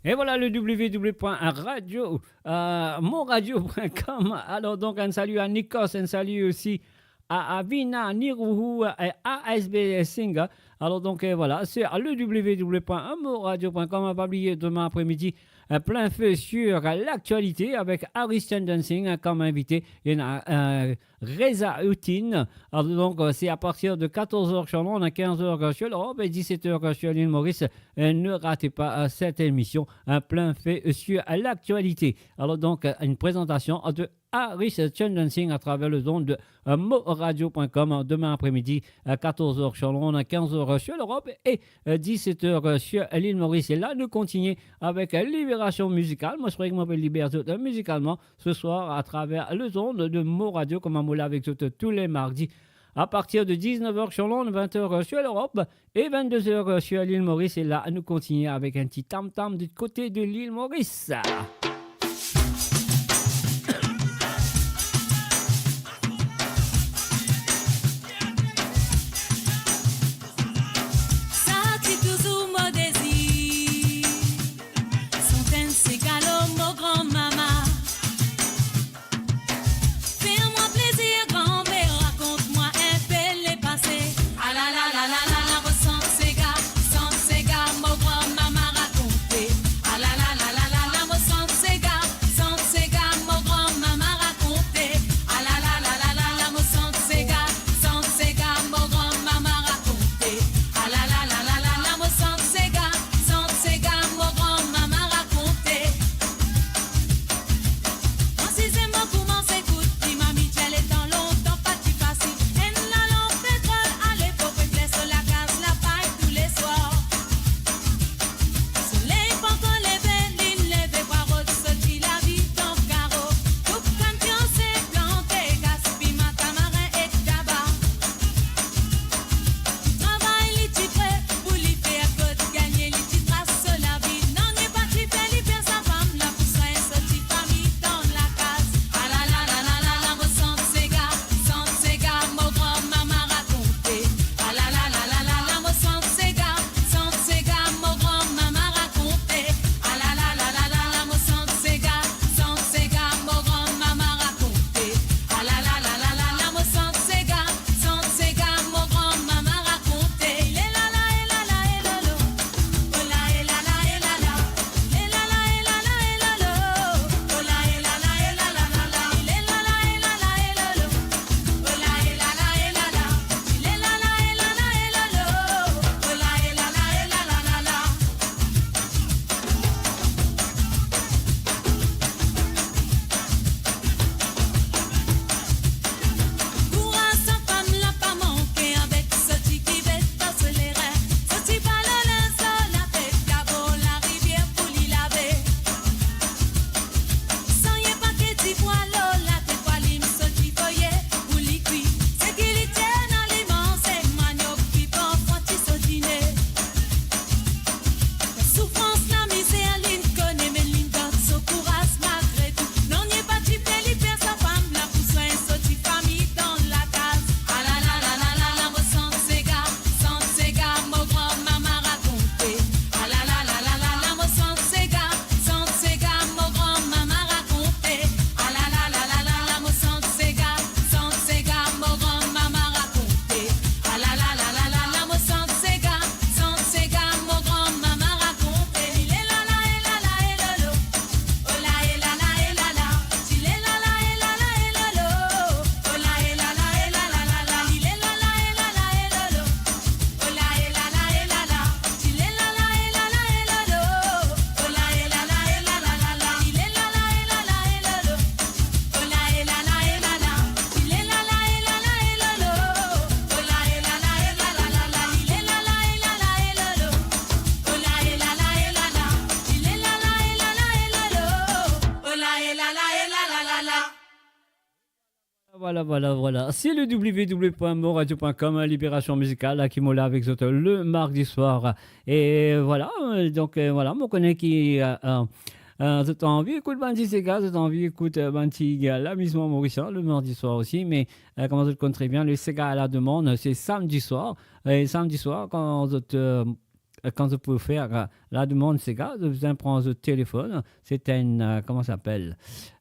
Et voilà le w w w point radio, euh, monradio point com. Alors donc, un salut à Nikos, un salut aussi à Avina, Niruhu et A S B Singh. Alors donc, euh, voilà, c'est le w w w point monradio point com. Pas oublier demain après-midi, euh, plein feu sur, euh, l'actualité avec Harish Chandan Singh, hein, comme invité. Il y en a, euh, Reza Utin. Alors donc, euh, c'est à partir de quatorze heures sur Londres, quinze heures sur l'Europe et dix-sept heures sur l'île Maurice. Euh, ne ratez pas, euh, cette émission, un plein feu sur l'actualité. Alors donc, euh, une présentation de Harish Chandan Singh à travers les ondes de, euh, monradio point com, euh, demain après-midi, à quatorze heures sur Londres, quinze heures sur l'Europe et, euh, dix-sept heures sur l'île Maurice. Et là, nous continuons avec, euh, Libération musicale. Moi, je croyais que moi, je vais libérer, euh, musicalement ce soir à travers les ondes de Monradio, comme on l'a avec tout, tous les mardis, à partir de dix-neuf heures sur Londres, vingt heures sur l'Europe et vingt-deux heures sur l'île Maurice. Et là, nous continuons avec un petit tam-tam du côté de l'île Maurice. Sa ki touzour mo dezir, son tenn se galo mo granmama. Fer mwa plezir, granmere, rakont mwa inpe lepase. Alala, la, la, la, la, mo sant sega, sant sega, mo granmama rakonte. Alala, la, la, la, la, mo sant Vwala, vwala, vwala. Se le w w w point mo radio point com, Libération Musicale, la ki mo la avek zot le mardi soir. E vwala, euh, donk, euh, vwala, mo kone ki, euh, euh, euh, zot anvi ekout bann ti sega, zot anvi ekout, euh, bann ti, euh, lamizman morisien le mardi soir osi, me, euh, kouma zot konn tre bien, le sega a la demann, se samdi soir. E samdi soir, kan zot, euh, kan zot pou fer, euh, lademann sega, zot bizin pran zot telefonn. Se enn, euh, kouma sa apel?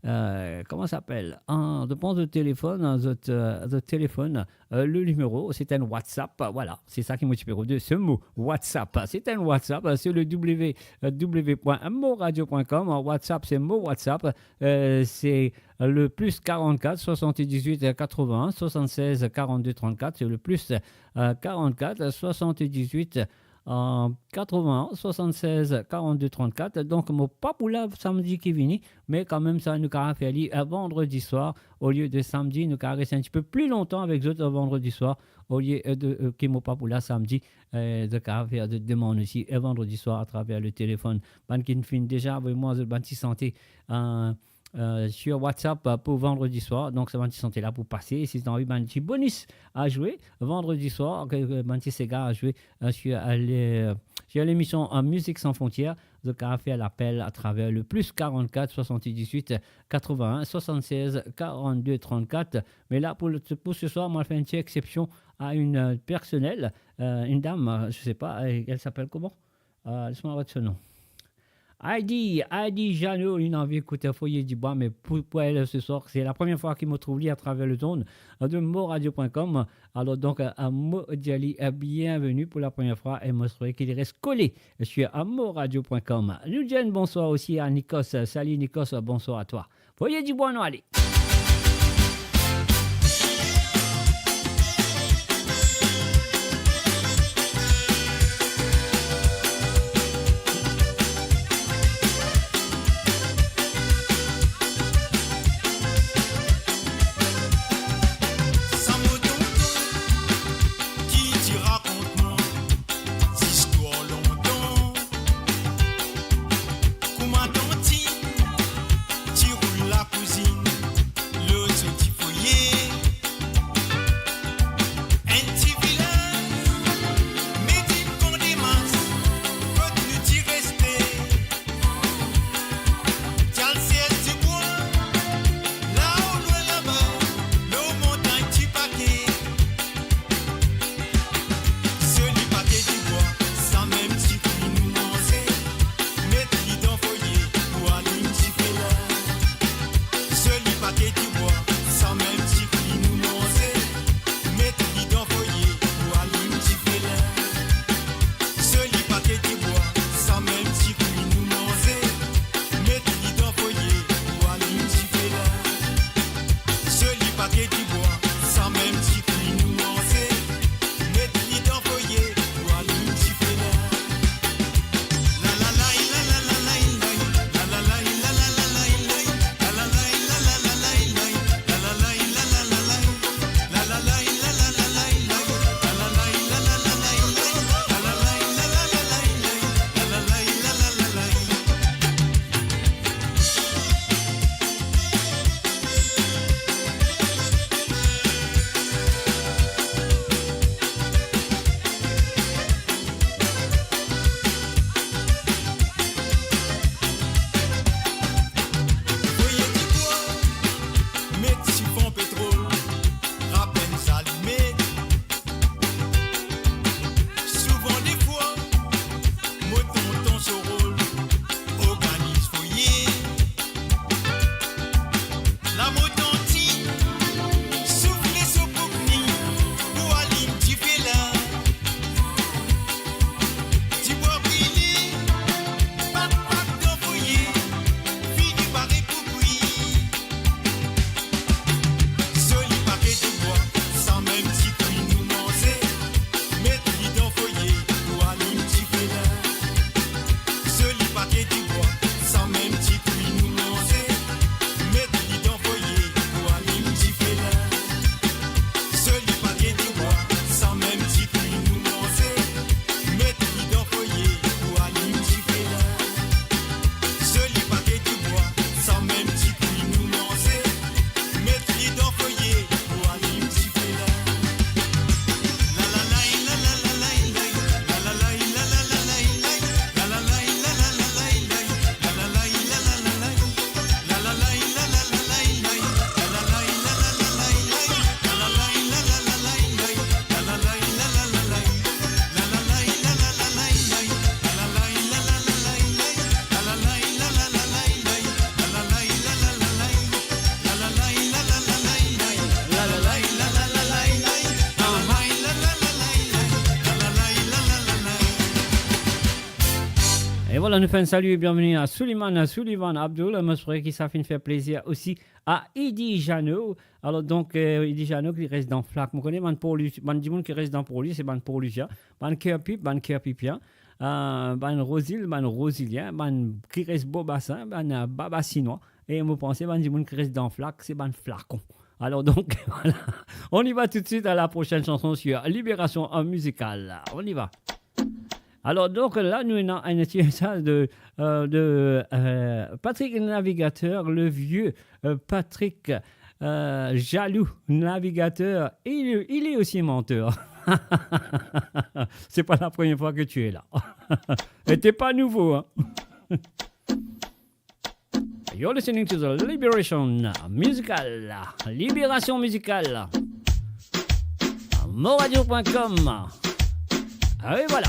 Euh, kouma sa apel? Ah, zot pran zot telefonn, zot, euh, zot telefonn, euh, le nimero, se enn WhatsApp, vwala. Se sa ki mo ti pe rod, se mo WhatsApp. Se enn WhatsApp, euh, se le w w w point mo radio point com. WhatsApp, se mo WhatsApp. Euh, se le plus quarante-quatre soixante-dix-huit quatre-vingts soixante-seize quarante-deux trente-quatre, se le plus, euh, quarante-quatre soixante-dix-huit, euh, quatre-vingts soixante-seize quarante-deux trente-quatre. Donk, mo pa pou la samdi ki vini, me kanmem sa, nou kapav fer li, euh, vandredi soir, olie de samdi, nou kapav res enn tipe pli lontan avek zot, euh, vandredi soir, olie, euh, de, euh, ki mo pa pou la samdi, euh, zot kapav fer zot demann osi, euh, vandredi soir atraver le telefonn. Bann ki finn deza avoy mwa zot bann ti sante, euh, euh, sur WhatsApp, euh, pou vandredi soir. Donk, sa bann ti sante la pou pase. Si zot anvi bann ti bonis a zwe vandredi soir, ke, ke bann ti sega a zwe, euh, sur, euh, le, sur lemision, euh, Musique Sans Frontières, zot kapav fer lapel atraver le plus quarante-quatre soixante-dix-huit quatre-vingts soixante-seize quarante-deux trente-quatre. Me la, pou le, pou se soir, mo fer enn ti eksepsion a enn, euh, personel, euh, enn dam, euh, je sais pas, euh, elle s'appelle comment? Euh, laisse-moi avoir son nom. Heidi, Heidi Jeannot, li anvi ekout Foyer du Bois, me pou, pou elle, se soir, se la premie fwa ki mo trouv li atraver le zond de mo radio point com. Alor donk, euh, mo dir li, euh, bienveni pou la premie fwa, e mo swete ki li res kole sur mo radio point com. Nou dir enn bonswar osi a Nikos. Salut Nikos, bonswar a twa. Foyer du Bois, nou ale. Sa mo tonton ki ti rakont mwa zistwar lontan. Kouma tanti ti roul lakouzinn, Nou fer enn sali e bienveni a Souliman, a Souliman Abdoul. Mo espere ki sa finn fer plezir osi a Idi Jano. Alor donk, eh, Idi Jano ki res dan flak. Mo kone bann porli-, bann dimoun ki res dan porli, se bann porlisien, bann kerpip, bann kerpipien, eh, bann rozil, bann rozilien, bann ki res bobasin, bann, eh, baba sinwa. E mo panse bann dimoun ki res dan flak, se bann flakon. Alors donc, voilà. On y va tout de suite à la prochaine chanson sur Libération, euh, Musicale. On y va. Alors donc, là, nou ena enn ti mesaz de, euh, de, euh, Patrick Navigateur, le vieux, euh, Patrick, euh, jaloux Navigateur. Il, il est aussi menteur. C'est pas la première fois que tu es là. Et t'es pas nouveau, hein. You're listening to the Liberation Musical. Libération Musicale. Moradio point com. Ah oui, voilà.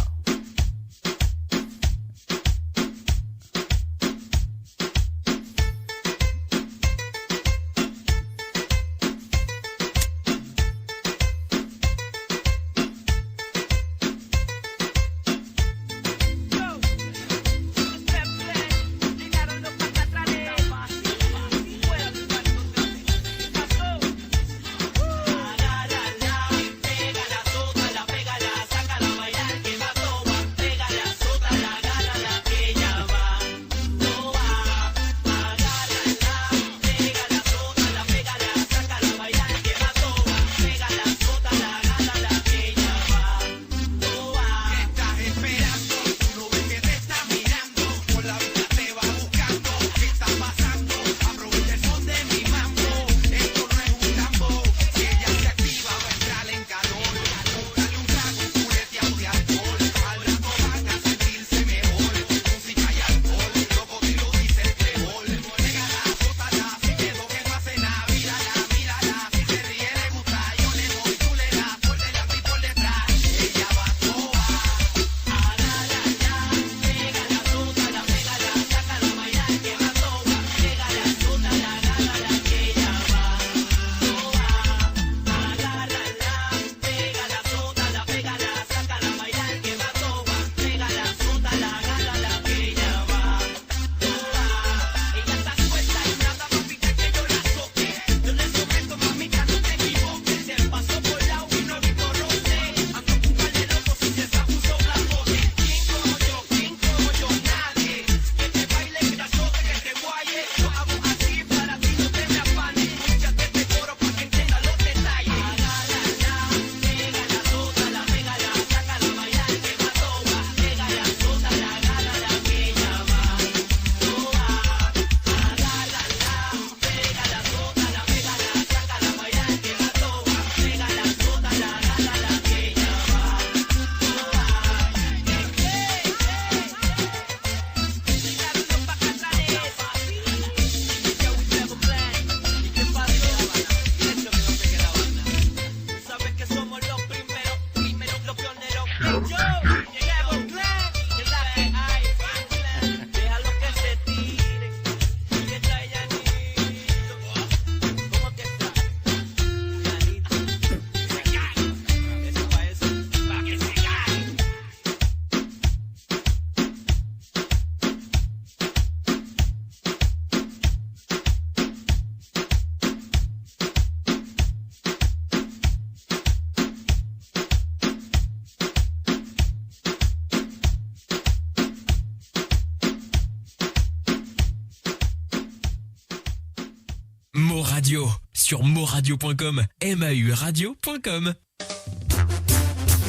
Mo Radio, sur moradio point com, M A U radio point com.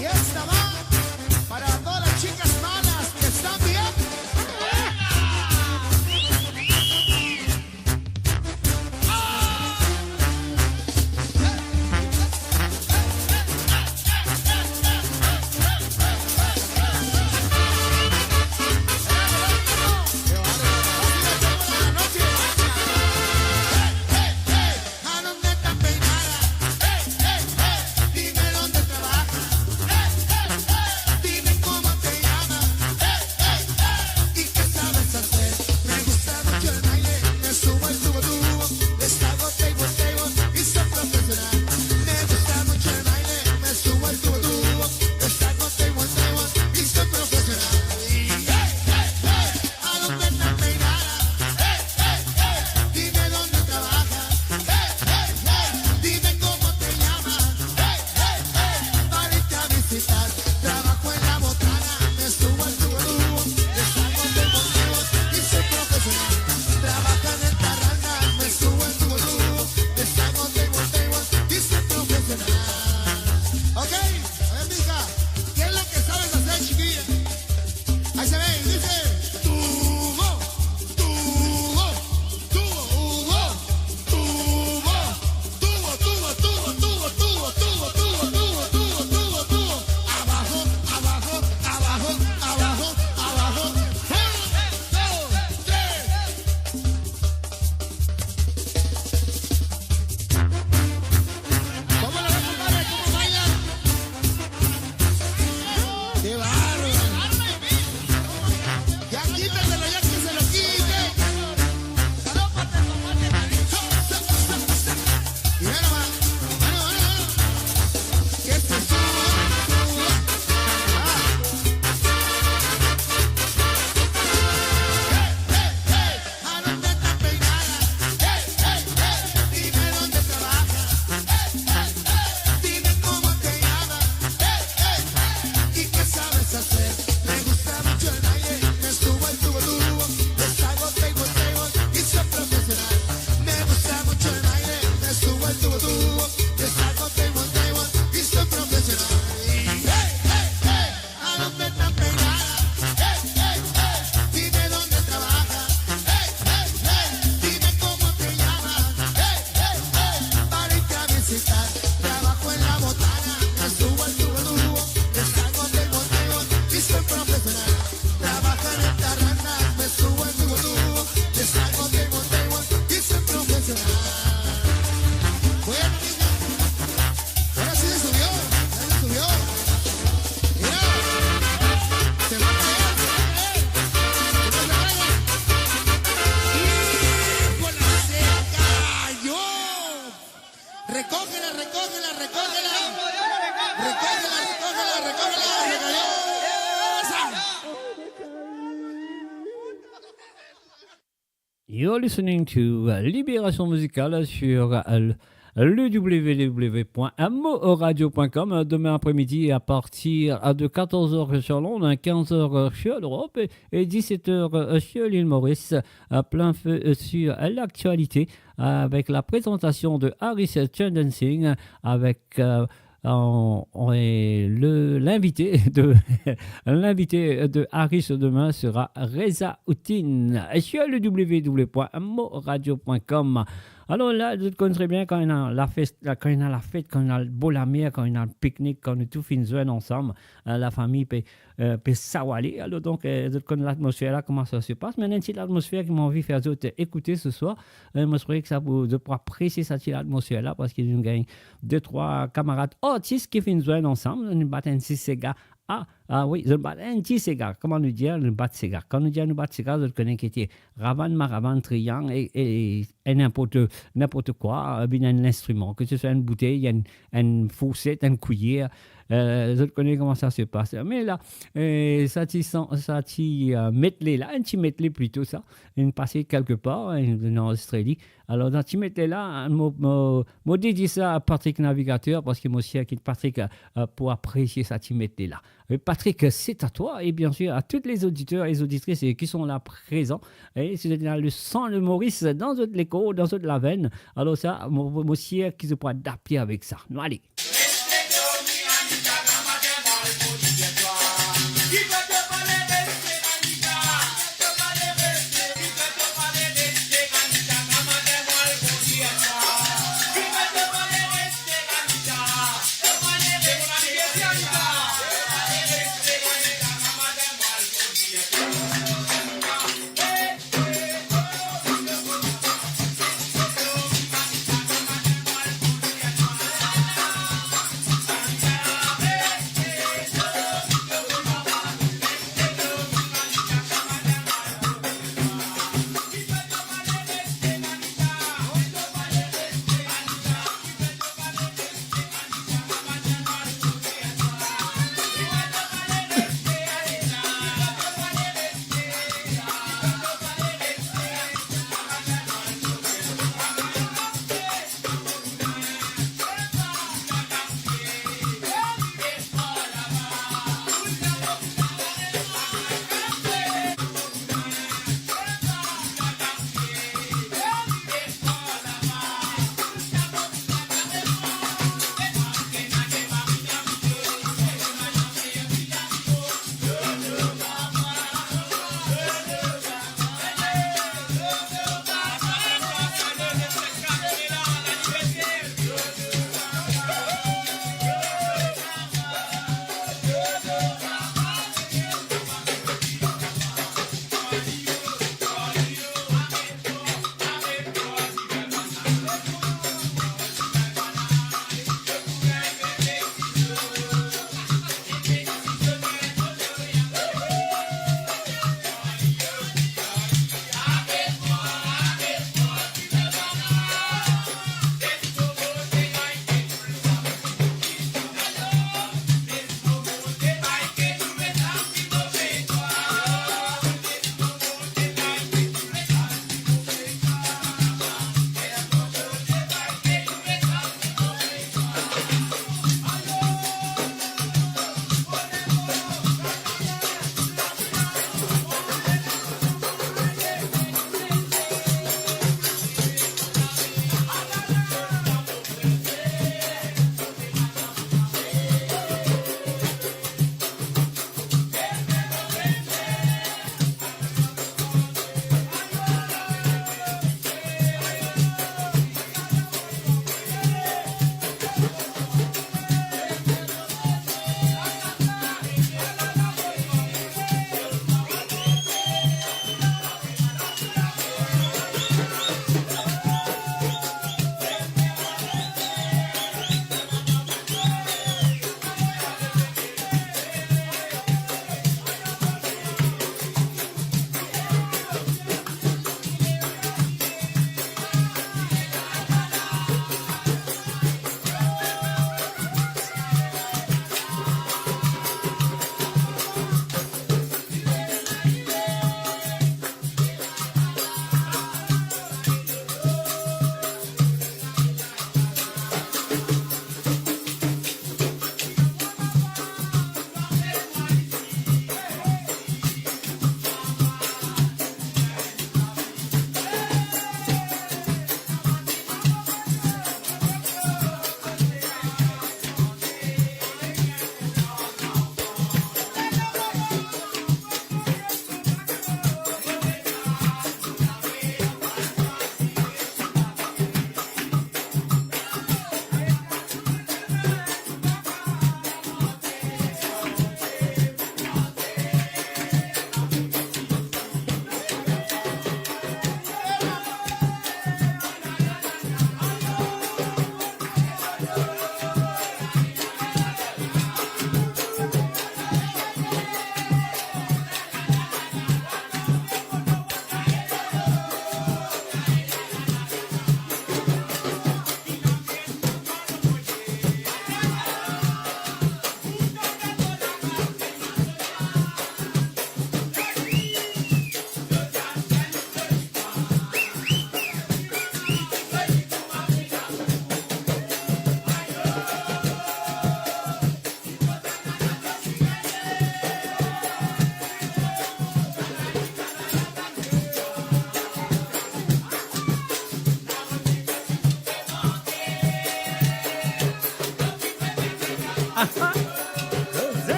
Y esta va para todas las chicas malas que están bien. You're listening to, euh, Libération Musicale sur, euh, le w w w point mo radio point com. Euh, demain après-midi, à partir, euh, de quatorze heures sur Londres, hein, quinze heures, euh, sur l'Europe et, et dix-sept heures, euh, sur l'île Maurice, euh, plein feu, euh, sur l'actualité avec la présentation de Harris Chandensing avec, euh, on, on est le, l'invité de, l'invité de Harris demain sera Reza Outin. Et sur le w w w point mo radio point com. Alors là, zot konn très bien kan ena lafet, la, kan ena lafet, kan ena bo lamer, kan ena piknik, kan nou tou finn zwenn ansam, euh, la fami pe, euh, pe sawale. Alors donc, euh, zot konn latmosfer la, kouma sa se pas. Me ena enn ti latmosfer ki mo anvi fer zot ekoute ce soir. Euh, mo espere ki sa pou, zot pou apresie sa ti latmosfer la, parski nou gagn de trwa kamarad artis ki finn zwenn ansam, nou bat enn ti sega. Ah, ah wi, zot bat enn ti sega. Kouma nou dir, nou bat sega. Kan nou dir nou bat sega, zot kone ki ti ravann, maravann, triyang e, e, e ninport, ninport kwa, euh, bien enn linstriman, ke se swa enn boutey, enn, enn fourset, enn kwiyer. Euh, zot kone kouma sa se pas. Me la, euh, sa ti san-, sa ti, euh, medley la, enn ti medley plito sa, inn pase kelke par, inn, inn anrezistre li. Alor, dan ti medley la, mo, mo, mo dedie sa a Patrick Navigateur, parski mo sir ki Patrick, euh, pou apresie sa ti medley la. Euh, Patrick, c'est à toi, et bien sûr à tous les auditeurs et les auditrices, euh, qui sont là présents. Et si vous êtes dans le sang de Maurice, dans votre, les corps, dans votre lavène, alors ça, mo, mo sir ki zot pou adapte avek sa. Nou ale.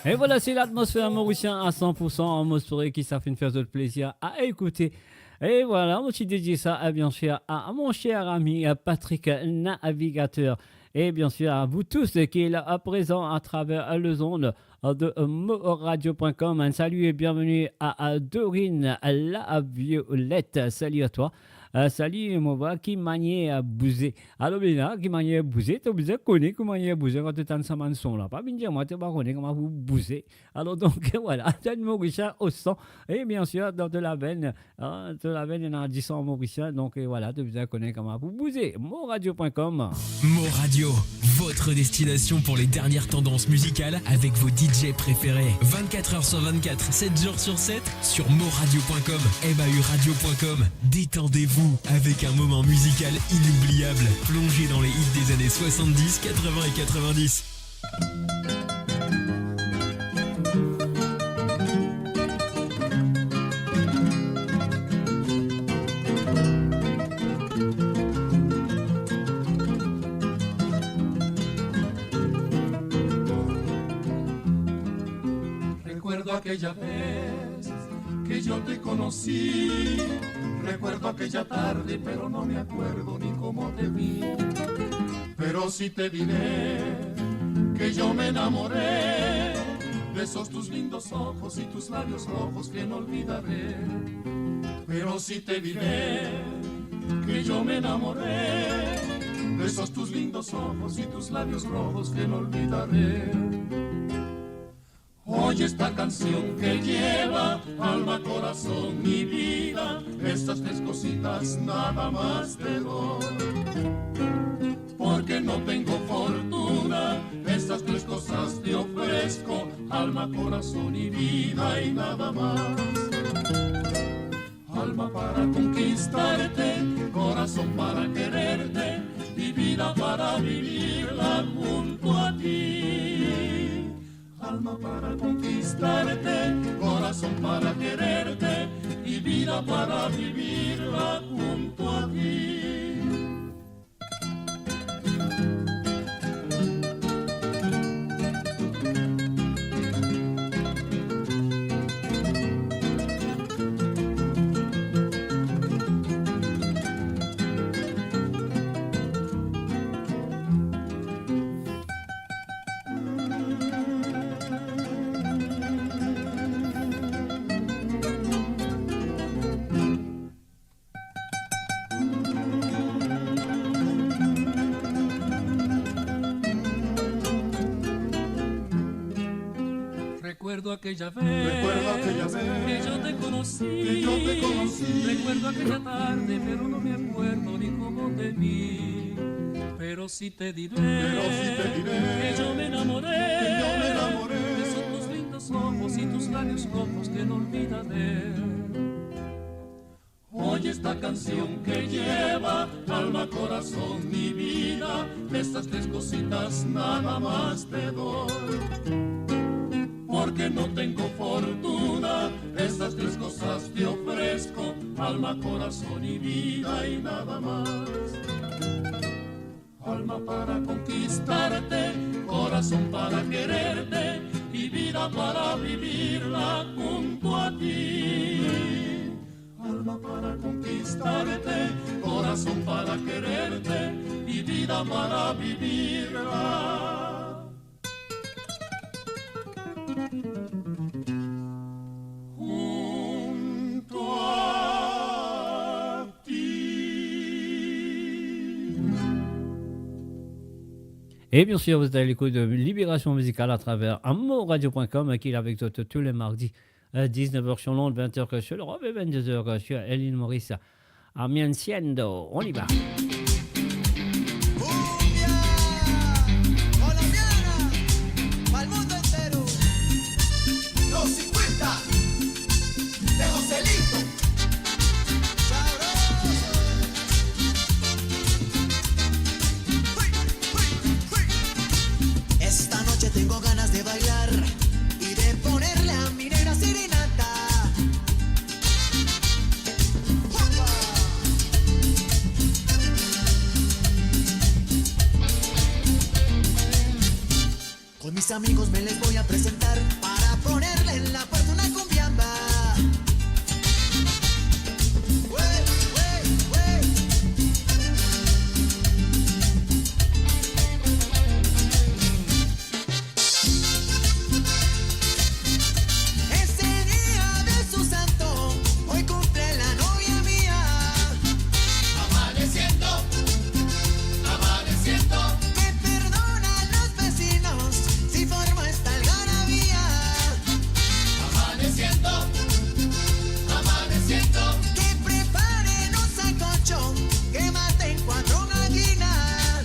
Et voilà, c'est l'atmosphère mauricienne à cent pour cent. Mo espere ki sa finn fer zot plezir a ekoute. Et voilà, mo ti dedie sa, eh bien sûr, à mon cher ami, euh, Patrick Navigateur. Et bien sûr, à vous tous qui êtes là à présent à travers, euh, les ondes, euh, de, euh, moradio point com. Un salut et bienvenue à, à Dorine, la Violette. Salut à toi. Euh, salut, mo vwar ki manier, euh, bouze. Alor, bien la, ki manier bouze, to bizin kone ki manier bouze kan to tann sa bann son la. Pa vinn dir mwa to pa kone kouma pou bouze. Alor, donk, voilà, t'as une Mauricien au sang. Et bien sûr, dans de la veine, hein, de la veine, il y en a dix cents Mauriciens. Donc, euh, voilà, to bizin kone kouma pou bouze. Moradio point com. Mo Radio, votre destination pour les dernières tendances musicales avec vos D J préférés. Vingt-quatre heures sur vingt-quatre, sept jours sur sept, sur moradio point com, M A U radio point com. Détendez-vous avec un moment musical inoubliable, plongé dans les hits des années soixante-dix, quatre-vingts et quatre-vingt-dix. Recuerdo aquella vez que yo te conocí. Recuerdo aquella tarde, pero no me acuerdo ni cómo te vi. Pero sí te diré que yo me enamoré de esos tus lindos ojos y tus labios rojos que no olvidaré. Pero sí te diré que yo me enamoré de esos tus lindos ojos y tus labios rojos que no olvidaré. Oye esta canción que lleva alma, corazón y vida, estas tres cositas nada más te doy. Porque no tengo fortuna, estas tres cosas te ofrezco, alma, corazón y vida y nada más. Alma para conquistarte, corazón para quererte y vida para vivirla junto a ti. Alma para conquistarte, corazón para quererte y vida para vivirla junto a ti. Recuerdo aquella vez, recuerdo aquella vez que yo te conocí, que yo te conocí. Recuerdo aquella tarde, pero no me acuerdo ni cómo te vi. Pero sí te diré, pero sí te diré que yo me enamoré, que yo me enamoré de esos tus lindos ojos y tus labios rojos que no olvidaré. Oye esta canción que lleva alma, corazón y vida, estas tres cositas nada más te doy. Porque no tengo fortuna, estas tres cosas te ofrezco, alma, corazón y vida y nada más. Alma para conquistarte, corazón para quererte y vida para vivirla junto a ti. Alma para conquistarte, corazón para quererte y vida para vivirla junto a ti. Et bien sûr, vous êtes à l'écoute de Libération Musicale à travers amourradio point com, qui est avec toi tous les mardis, euh, dix-neuf heures sur l'onde, vingt heures sur l'Europe et vingt-deux heures sur l'île Maurice. Amianciendo, on y va. Cumbia colombiana pa'l mundo entero. Los cincuenta de Joselito. Sabroso. Esta noche tengo ganas de bailar y de ponerle a mi negra serenata. Mis amigos, me les voy a presentar para ponerle en la puerta una cumbiamba. Wey, wey, wey. Es el día de su santo, hoy cumple la novia mía. Amaneciendo, amaneciendo. Que perdonan los vecinos si formo esta algarabía. Amaneciendo, amaneciendo. Que preparen un sancocho, que maten cuatro gallinas.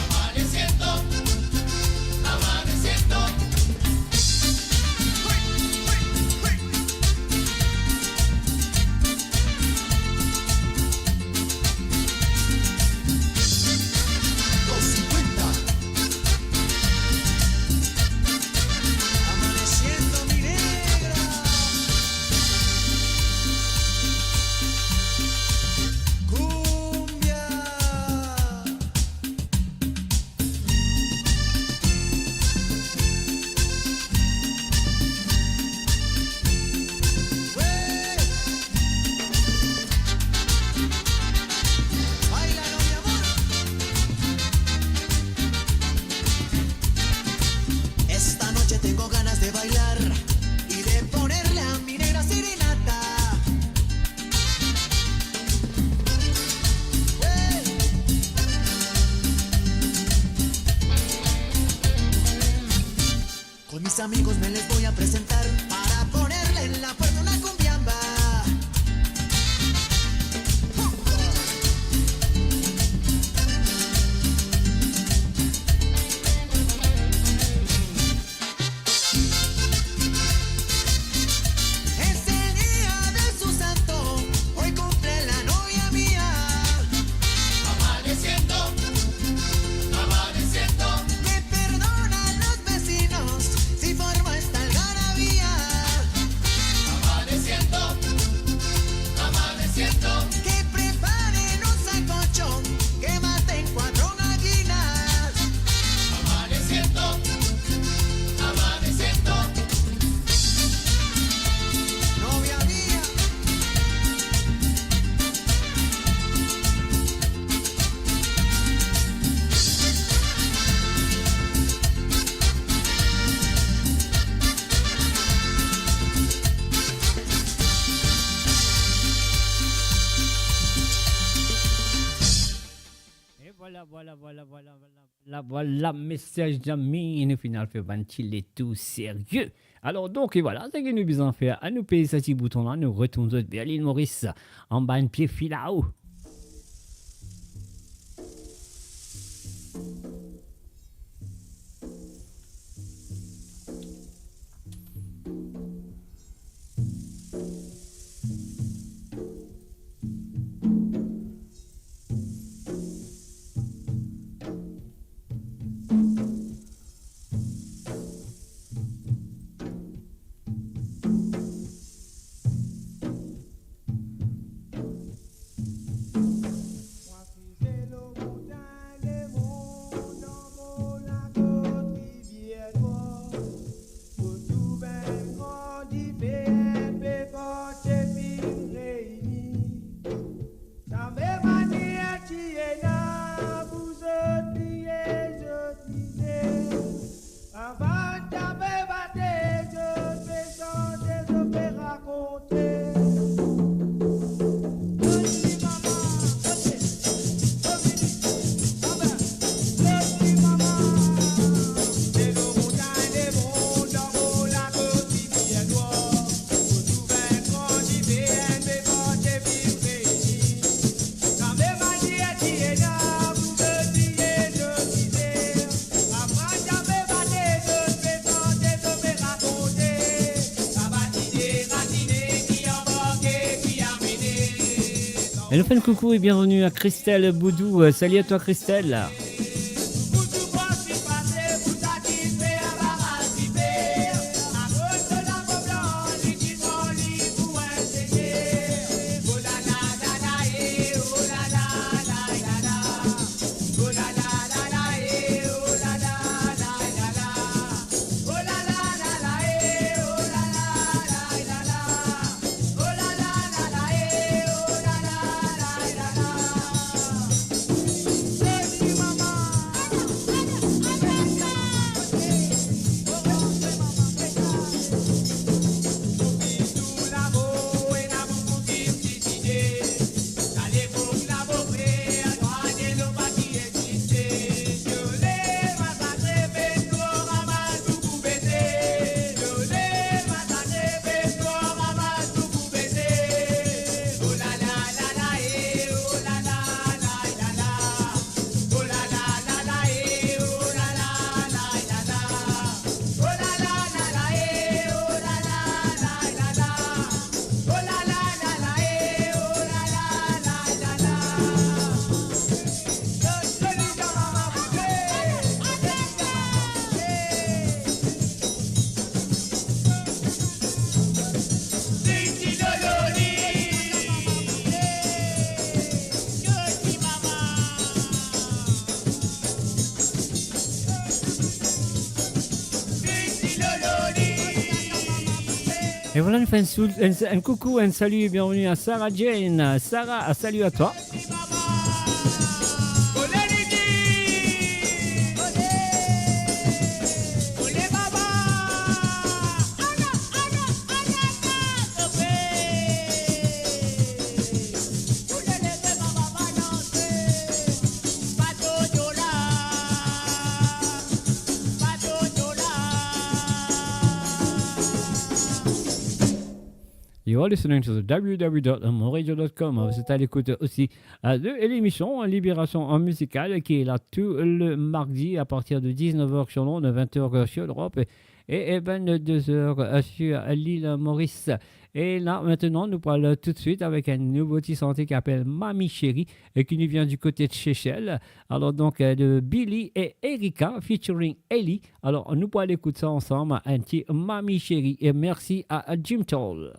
Amaneciendo, amaneciendo. Dos cincuenta. Amaneciendo, mi negra. Cumbia. Esta noche tengo ganas de bailar y de ponerle a mi negra serenata. Con mis amigos me les voy a presentar para ponerle en la puerta una cumbiamba. Es el día de su santo, hoy cumple la novia mía. Amaneciendo, amaneciendo. Que perdonan los vecinos si formo esta algarabía. Amaneciendo, amaneciendo. Que preparen un sancocho, que maten cuatro gallinas. Amaneciendo, amaneciendo. Novia mía. E vwala, vwala, vwala, vwala, vwala. La, vwala, mesiez zami, nou finn al fer bann ti letour serye. Alor, donk, e vwala, seki nou bizin fer, anou pez sa ti bouton la, nou retourn zot ver Lil Moris, anba enn pie filao. Pou trouv enn gran dife, enn pe port ti finn reini. Sa mem manier ti ena pou zot bliye zot mizer. Avan ti pe bate, zot pe sante, zot pe rakonte. E nou fer enn koukou e bienveni a Christelle Boudou. Euh, salut à toi, Christelle. E vwala, nou fer enn sou-, enn, enn koukou, enn sali, bienvenue à Sarah Jane. Sarah, salut à toi. You are listening to the w w w dot moradio dot com. Vous êtes à l'écoute aussi, euh, de l'émission Libération Musicale qui est là tous les mardis à partir de dix-neuf heures sur l'onde, vingt heures sur l'Europe et, et vingt-deux heures, euh, sur l'île Maurice. E la, aster, nou pou al toutswit avek enn nouvo ti sante ki apel Mami Chérie e ki nou vien du kote de Sesel. Alor donk, euh, de Billy et Erika featuring Ellie. Alor, nou pou al ekout sa ansam, enn ti Mami Chérie. E mersi a Jim Toll.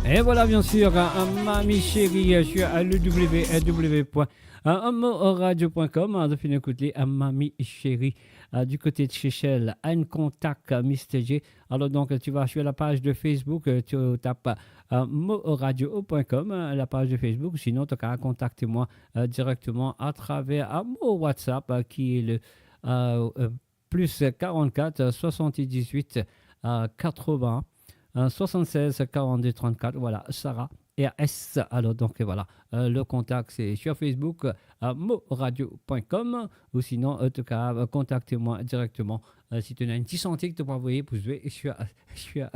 Et voilà, bien sûr, euh, Mami Chérie, euh, sur, euh, le W W W point moradio point com, hein, de finir écouter, euh, Mami Chérie, euh, du côté de Seychelles, un contact, euh, Mister J. Alors donc, tu vas sur la page de Facebook, euh, tu tapes, euh, moradio point com, euh, la page de Facebook, sinon tu as contacté moi, euh, directement à travers, euh, mon WhatsApp, euh, qui est le, euh, euh, plus quarante-quatre, soixante-dix-huit, euh, quatre-vingts, euh, soixante-seize, quarante-deux, trente-quatre. Voilà, Sarah R S. Alors donc, euh, voilà, euh, le contact, c'est sur Facebook, euh, moradio point com, ou sinon, euh, tu as, euh, contactez-moi directement, euh, si tu as un petit chantier que tu peux envoyer pour jouer sur, sur,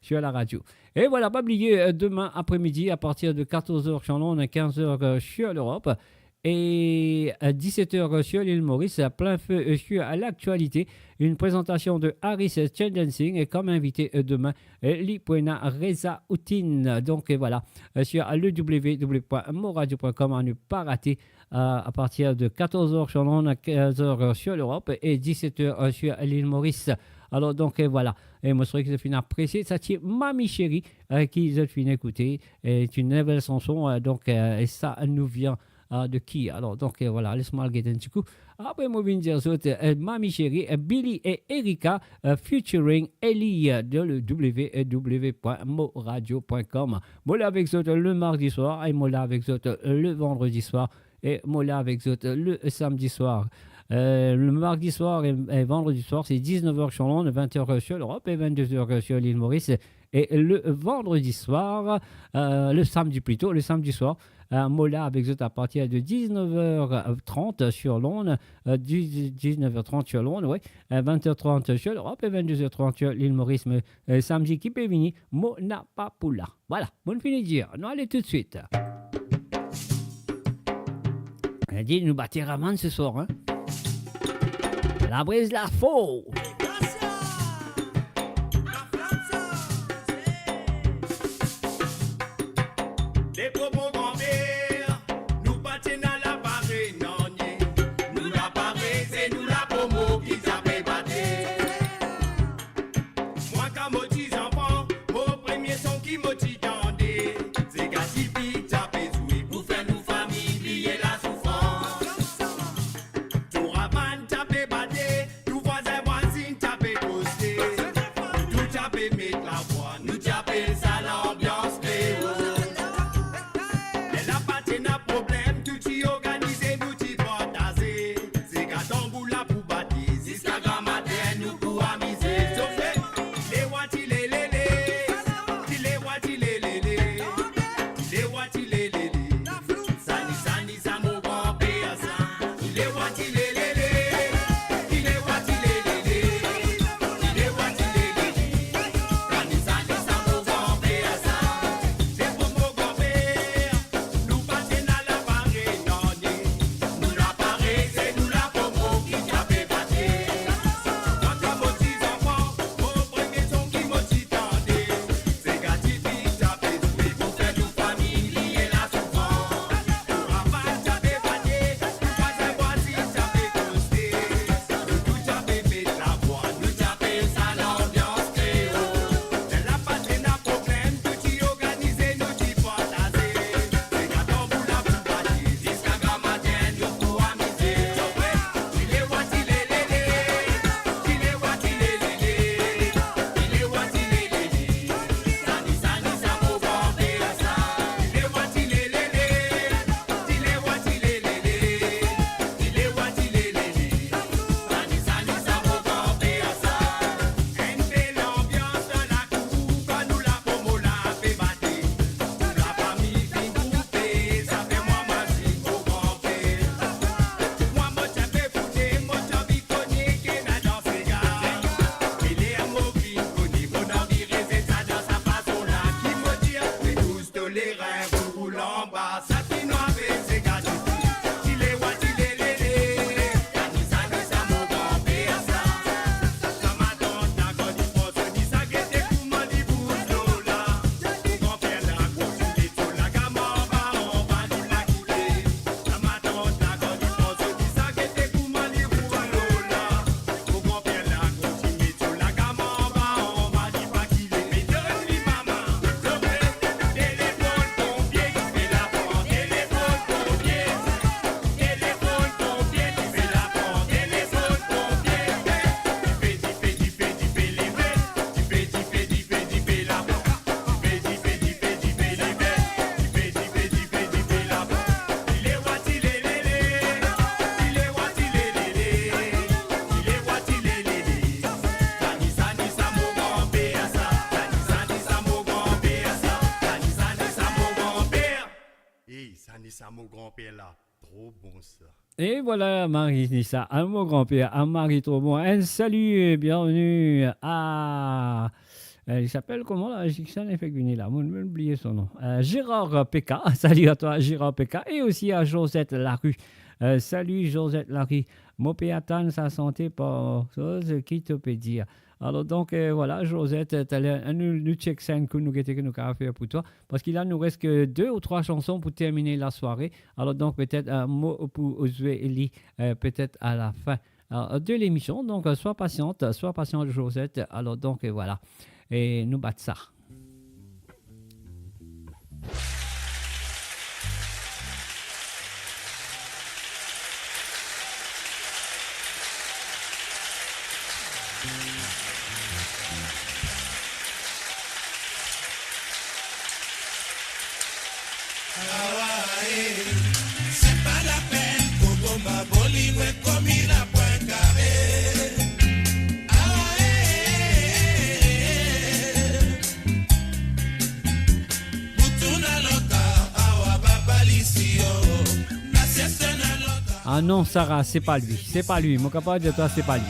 sur la radio. Et voilà, pas oublier, euh, demain après-midi, à partir de quatorze heures sur Londres, quinze heures, euh, sur l'Europe, et à dix-sept heures sur l'île Maurice, plein feu sur l'actualité. Une présentation de Harris Chandelsing et comme invité, euh, demain, euh, li pou ena Reza Outin. Donc, euh, voilà, euh, sur le W W W point moradio point com, à ne pas rater, euh, à partir de quatorze heures sur Londres, quinze heures sur l'Europe et dix-sept heures sur l'île Maurice. Alors, donc, euh, voilà. E mo swete ki zot finn apresie sa ti Mami Chérie, euh, ki zot finn ekoute. C'est une nouvelle chanson, euh, donc, euh, et ça nous vient euh, de qui? Alors, donc, euh, voilà, les-moi get un petit coup. Après, mo vinn dir zot, euh, Mami Chérie, euh, Billy et Erika, euh, featuring Ellie, euh, dans le W W W point moradio point com. Mo la avek zot le mardi soir, e mo la avek zot le vendredi soir, e mo la avek zot le samedi soir. Euh, le mardi soir et, et vendredi soir, c'est dix-neuf heures sur Londres, vingt heures sur l'Europe et vingt-deux heures sur l'île Maurice. Et le vendredi soir, euh, le samedi plutôt, le samedi soir, euh, mo la avek zot à partir de dix-neuf heures trente sur Londres, euh, dix, dix-neuf heures trente sur Londres, oui, euh, vingt heures trente sur l'Europe et vingt-deux heures trente sur l'île Maurice. Mais, euh, samedi ki pe vini, mo napa pou la. Voilà, mo fini dir. Nou ale toudsuit. Li dir nou bat Raman ce soir, hein. Labriz la fo. Lepo mo granmer, nou pa ti ena lapare nanye. Nou lapare, se nou lapo mo ki ti pe bate. Mwa kan mo ti zanfan, mo premie son ki mo ti tande, se kan tifi ti pe zwe pou fer nou fami bliye lasoufrans. Tou Raman ti pe bate, tou vwazin vwazinn ti pe koste, nou tou ti pe met lavwa, nou ti apel sa lanbians Kreo. Ler la pa ti ena problem, tou ti organize, nou ti partaze. Se kan tanbour la pou bate, ziska gramatin nou pou amize. Sofe, ti lewa ti lelele, ti lewa ti lelele, ti lewa ti lelele. Sani, sani, sa mo granper sa. Ti lewa ti lelele, ti lewa ti lelele, ti lewa ti lelele. Sani, sani, sa mo granper Sa mo granper la, tro bon sa. Et voilà, Marie dit ça. Ah, mon grand-père, ah, Marie, trop bon. Un salut, bienvenue à, euh, il s'appelle comment là, Jiksan, effectivement, là, mo, mo oublié son nom. Euh, Gérard P K. Salut à toi, Gérard P K. Et aussi à Josette Larue. Euh, salut, Josette Larue. Mo pe atann sa sante par, ki to pe dir. Alors donc, euh, voilà, Josette, euh, taler, euh, nou, nou check sa enn kou, nou gete ki nou kapav fer pou twa. Parski la, nou res ki de ou trwa sanson pou termine lasware. Alors donc, petet, euh, mo pou zwe li, euh, petet a la fin, euh, de lemision. Donc, euh, swa pasiant, swa pasiant, Josette. Alors donc, euh, voilà. E nou bat sa. Ah non, Sarah, c'est pas lui, c'est pas lui. Mo kapav dir twa, c'est pas lui.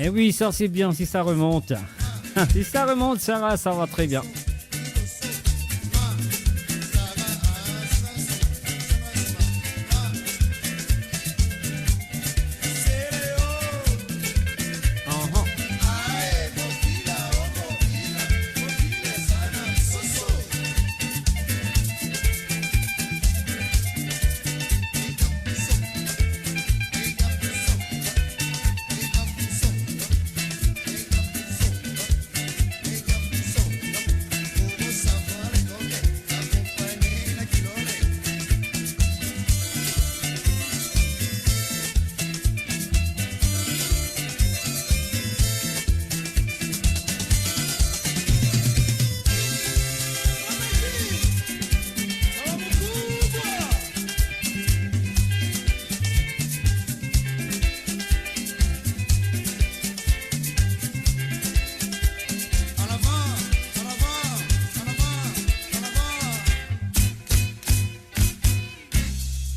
Eh oui, ça c'est bien, si ça remonte. Si ça remonte, Sarah, ça va très bien.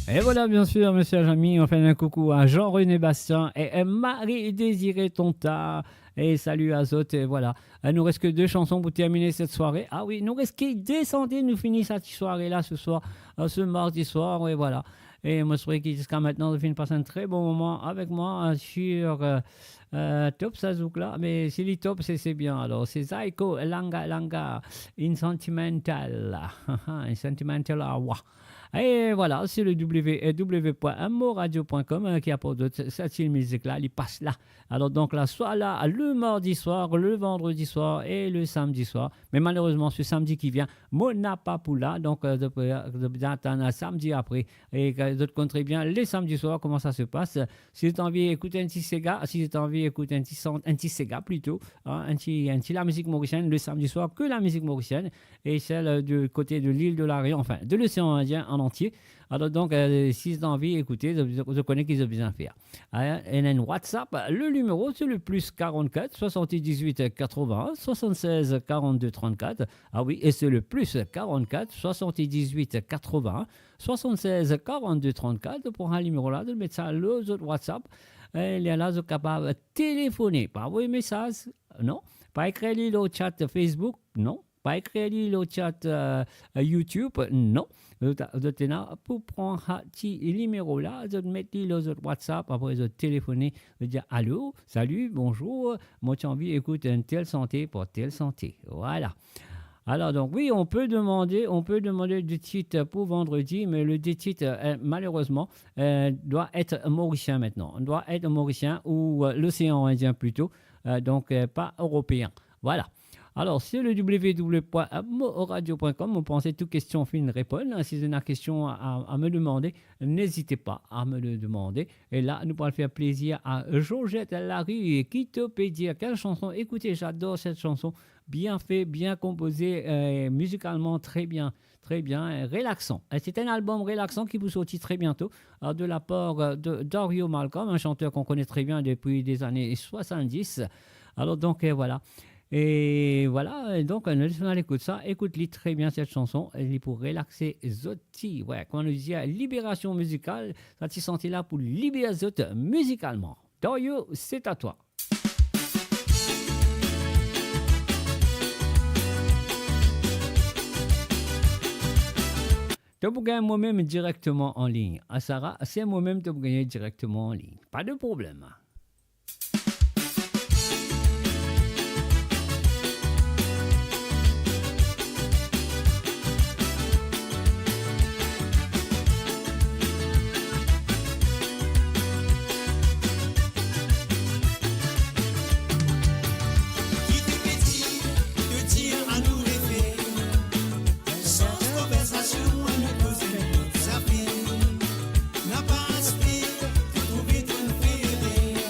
Et voilà, bien sûr, monsieur Ajami, on fait un coucou à Jean-René Bastien et, et Marie-Désirée Tonta. Et salut à zot, et voilà. Euh, nou res ki de sanson pou termine set sware. Ah oui, nou res ki de sante, nou fini sa ti sware la se swar, euh, se mardi swar, et voilà. E mo swete ki ziska aster, zot finn pas enn tre bon moman avek mwa, euh, sur, euh, euh, top sa zouk la, me si li top, se, se bien. Alor, se Zaiko, Langa Langa, In Sentimental. In Sentimental, ah, wa. E voilà, se le w w w point moradio point com, hein, ki aport zot sa ti mizik la, li pas la. Alor, donk, la, swa la, le mardi swar, le vandredi swar e le samdi swar. Me malerezman, se samdi ki vien, mo napa pou la. Donk, euh, zot pou, zot pou atann samdi apre. E, euh, Zot konn tre bien, le samedi soir, kouma sa se pas. Si zot anvi ekout enn ti sega, si zot anvi ekout enn ti san-, enn ti sega plito, hein, enn ti, enn ti lamizik morisienn, le samedi soir, ke lamizik morisienn, e sel, euh, du kote de l'île de la Réunion, enfin, de l'océan Indien en entier. Alor donk, euh, si zot anvi ekoute, zot, zot, zot kone ki zot bizin fer. Hein, e enn WhatsApp, le nimero, se le plus quarante-quatre soixante-dix-huit quatre-vingts soixante-seize quarante-deux trente-quatre. Ah oui, e se le plus quarante-quatre soixante-dix-huit quatre-vingts soixante-seize quarante-deux trente-quatre, pou sa nimero la, zot met sa lor zot WhatsApp. E lerla, zot kapav telefone, pa avoy mesaz, non. Pa ekrir li lor chat Facebook, non. Pa ekrir li lor chat, euh, YouTube, non. Zot, zot ena pou pran sa ti nimero la, zot met li lor zot WhatsApp, apre zot telefone, zot dir, "Alo, salut, bonjour, mo ti anvi ekout enn tel sante par tel sante." Voilà. Alors donc, oui, on peut demander, on peut demander des titres pour vendredi, mais le des titres, euh, malheureusement, euh, doit être mauricien maintenant. Doit être mauricien ou, euh, l'océan Indien plutôt, euh, donc, euh, pas européen. Voilà. Alors, sur le w w w point moradio point com, mo panse tout kestion finn reponn. Si zot ena kestion a, a me demander, n'hésitez pas à me le demander. E la, nou pou al fer plezir a Georgette Larue, Qui te peut dire. Quelle chanson ? Écoutez, j'adore cette chanson. Bien fait, bien composé, euh, musicalement très bien, très bien, euh, relaxant. Et c'est un album relaxant qui vous sortit très bientôt, euh, de la part, euh, de Dario Malcolm, un chanteur qu'on connaît très bien depuis des années soixante-dix. Alors donc, euh, voilà. E voilà, e donk, nou les al ekout sa. Ekout li tre bien, cette chanson, e li pou relaxe zot ti, ouais, kouma nou dir, libération musicale, sa ti sante la pou liber zot mizikalman. Dario, c'est à toi. To pou gagn mwa mem direkteman an lign. A Sarah, se mwa mem to pou gagn direkteman an lign. Pa de problem. Ki to pe dir, to dir anou refer. Sans konversasion, anou koze lot zafer. Napa aspe, to trouve to fere.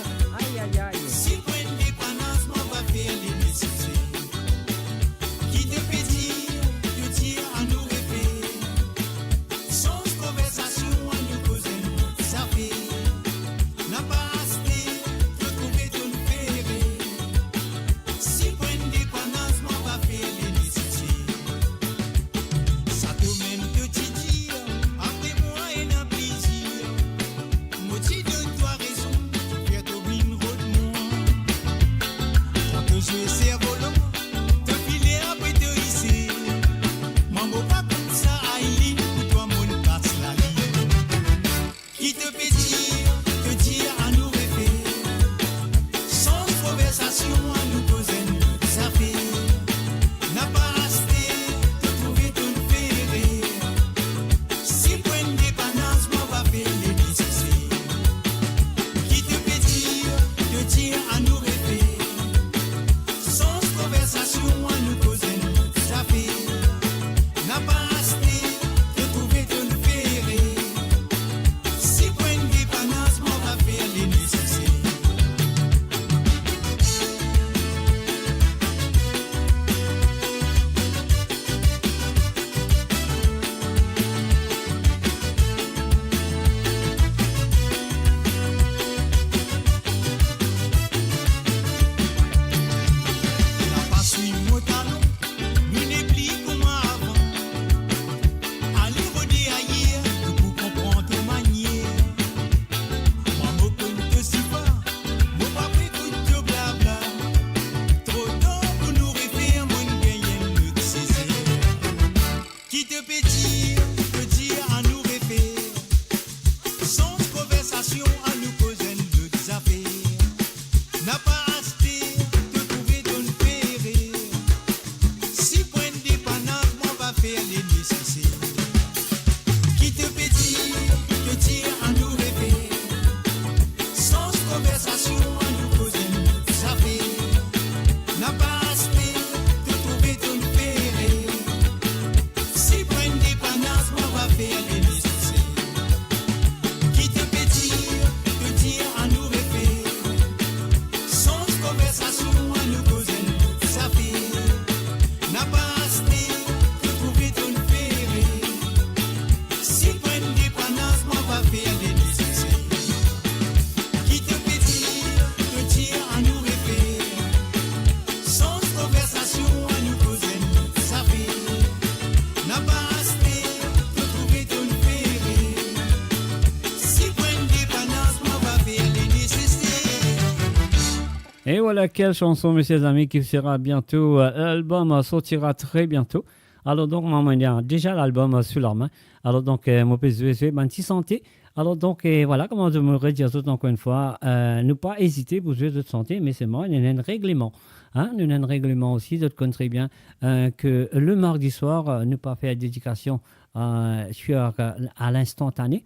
Et voilà, quelle chanson, mes chers amis, qui sera bientôt, euh, l'album, euh, sortira très bientôt. Alors donc, maman, il y a déjà l'album, euh, sous la main. Alors donc, euh, mo pe zwe, zwe bann ti sante. Alors donc, euh, voilà, kouma mo redir zot ankor enn fwa, euh, nou pa ezite pou zwe zot sante, me selman, nou ena enn regleman. Hein, nou ena enn regleman osi, zot konn tre bien, euh, ke le mardi soir, euh, nou pa fer dedikasion, euh, sur, euh, à l'instantané.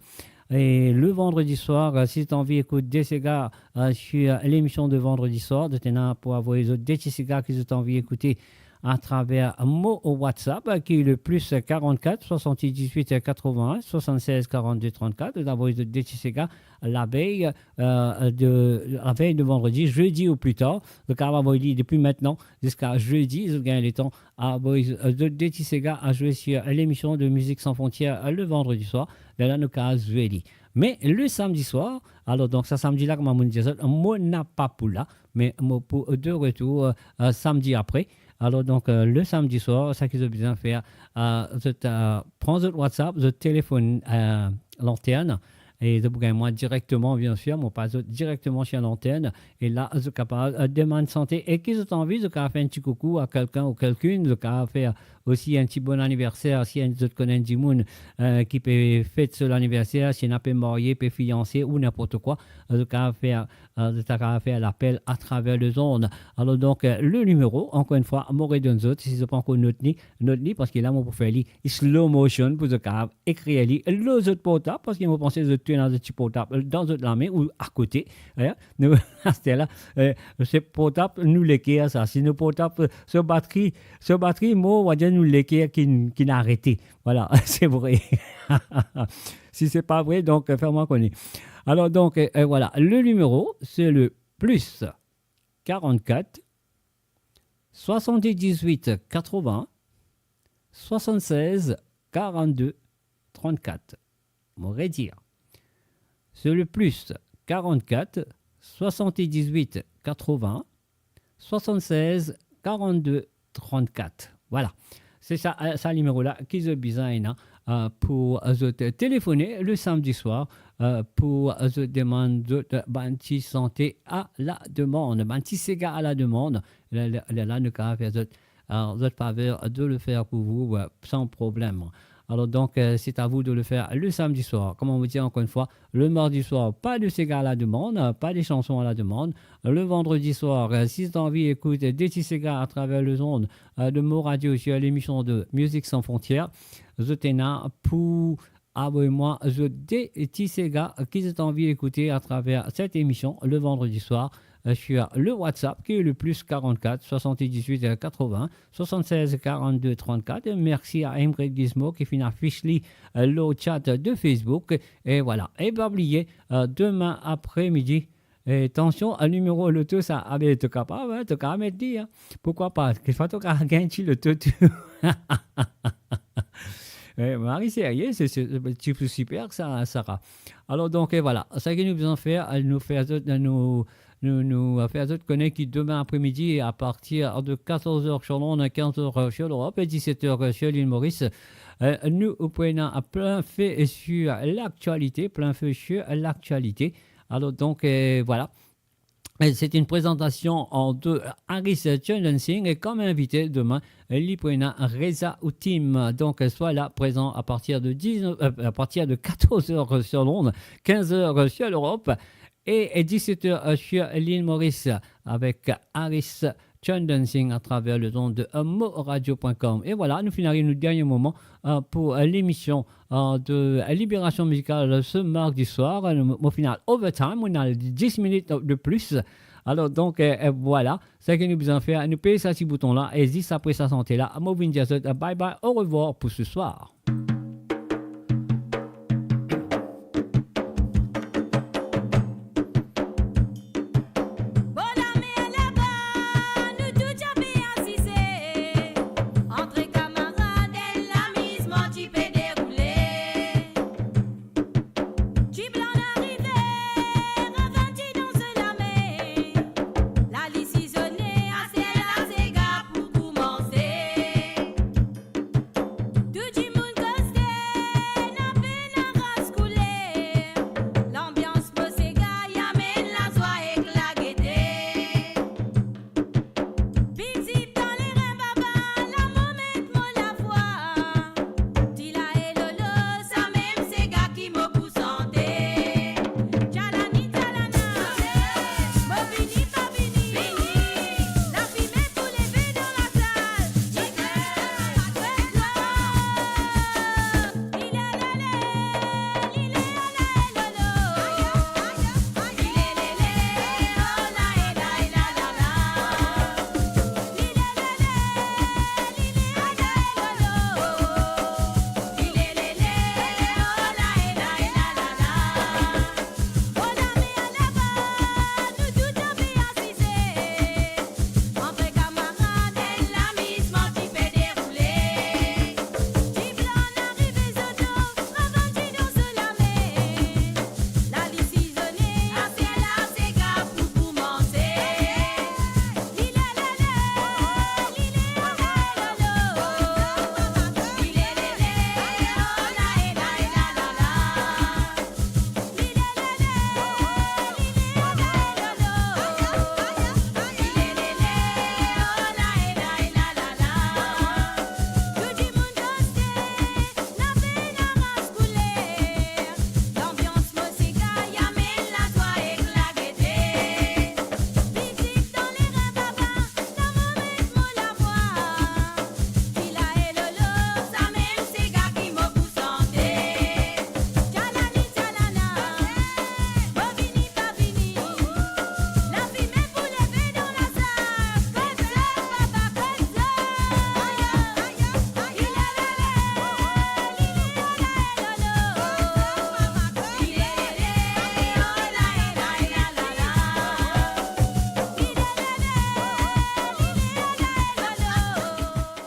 Et le vendredi soir, euh, si zot anvi ekout de sega, euh, sur l'émission de vendredi soir, zot ena pou avoy zot de ti sega ki zot anvi ekoute atraver mo WhatsApp, euh, ki le plus quarante-quatre soixante-dix-huit quatre-vingts soixante-seize quarante-deux trente-quatre. Zot avoy zot de ti sega lavey, euh, de, lavey de vendredi, jeudi au plus tard. Zot kapav avoy li depi aster ziska jeudi, zot gagn letan avoy, euh, zot de ti sega a zwe sur l'émission de Musique Sans Frontières, euh, le vendredi soir. Lerla nou kapav zwe li. Me le samedi soir, alors donc sa samedi la, kouma mo dir zot, mo napa pou la, me mo pou de retour, euh, euh, samedi apre. Alors donc, euh, le samedi soir, sa ki zot bizin fer, euh, zot, euh, pran zot WhatsApp, zot telefonn, euh, lantern, e zot pou gagn mwa direkteman, bien sir, mo pas zot direkteman sur lantern, e la, zot kapav, euh, demann sante, e ki zot anvi, zot kapav fer enn ti koukou a kelkenn ou kelkinn, zot kapav fer osi enn ti bon aniverser, si enn, zot konn enn dimoun, euh, ki pe fet so laniverser, si ena pe marye, pe fianse ou ninport kwa, euh, zot kapav fer, euh, zot kapav fer lapel atraver lezond. Alors donc, euh, le nimero, ankor enn fwa, mo redonn zot, si zot pankor not li, not li, parski la, mo pou fer li slow motion pou zot kapav ekrir li lor zot portab, parski mo panse zot tou ena zot ti portab dan zot lame ou akote, hein. Nou, aster la, euh, se portab nou leker sa. Si nou portab, euh, so batri, so batri mor, va dir nou leker ki, ki arete. Voilà, c'est vrai. Si c'est pas vrai, donc, euh, fais-moi connaître. Alors, donc, euh, euh, voilà, le numéro, c'est le plus quarante-quatre soixante-dix-huit quatre-vingts soixante-seize quarante-deux trente-quatre. Mo redir. C'est le plus quarante-quatre soixante-dix-huit quatre-vingts soixante-seize quarante-deux trente-quatre. Voilà. Se sa, euh, sa nimero la ki zot bizin, hein, euh, pou zot telefone le samedi soir, euh, pou zot demann zot, euh, bann ti sante a la demann, bann ti sega a la demann. La, la, la, la, nou kapav fer zot, euh, zot faver de le fer pou vou, euh, san problem. Alors donc, euh, c'est à vous de le faire le samedi soir. Comme on vous dit encore une fois, le mardi soir, pas de sega à la demande, euh, pas de chansons à la demande. Le vendredi soir, euh, si zot anvi ekout de ti sega atraver lezond, euh, de Mo Radio sur l'émission de Musique Sans Frontières, zot ena pou avoy mwa zot de ti sega ki zot anvi ekoute atraver cette émission le vendredi soir, euh, sur le WhatsApp, qui est le plus quarante-quatre soixante-dix-huit quatre-vingts soixante-seize quarante-deux trente-quatre. Merci à Ingrid Gizmo ki finn afis li, euh, lor chat de Facebook. E voilà. E pa bliye, euh, demin apre midi, e, atansion, a nimero loto sa, abe, to kapav, hein, to kapav met li, hein. Pourquoi pas? Kikfwa to kapav gagn ti loto tou. E, Marie, serye, se, se, se ti pou siper sa, Sarah. Alors donc, e, voilà. Sa ki nou bizin fer, e, nou fer zot, nou, nou, nou, e, fer zot kone ki demin apre midi, à partir de quatorze heures sur l'onde, quinze heures sur l'Europe et dix-sept heures sur l'île Maurice, e, nou pou ena Plein Feu sur l'actualité, Plein Feu sur l'actualité. Alors donc, euh, voilà. Euh, c'est une présentation en de Harris Chundansing et comme invité demain, euh, li pou ena Reza Outim. Donc, euh, soyez là, présent à partir de dix-neuf, euh, à partir de quatorze heures sur l'onde, quinze heures sur l'Europe et, et dix-sept heures sur l'île Maurice avec Harris Chundansing atraver lezond de, euh, moradio point com. E voilà, nou finn ariv nou dernie moman, euh, pou, euh, l'émission, euh, de, euh, Libération Musicale, euh, ce mardi soir. Euh, nou, nou finn al overtime, nou ena dis minit de plus. Alors donc, euh, euh, voilà, sa ki nou bizin fer, nou pez sa ti bouton la, e zis apre sa sante la, mo vinn dir zot, euh, bye bye, au revoir pour ce soir. Bor lamer laba, nou tou ti pe asize. Antre kamarad, enn lamizman ti pe deroule. Ti blan arive, ravin ti dans lame. Lali sizone, aster la sega pou koumanse. Tou dimoun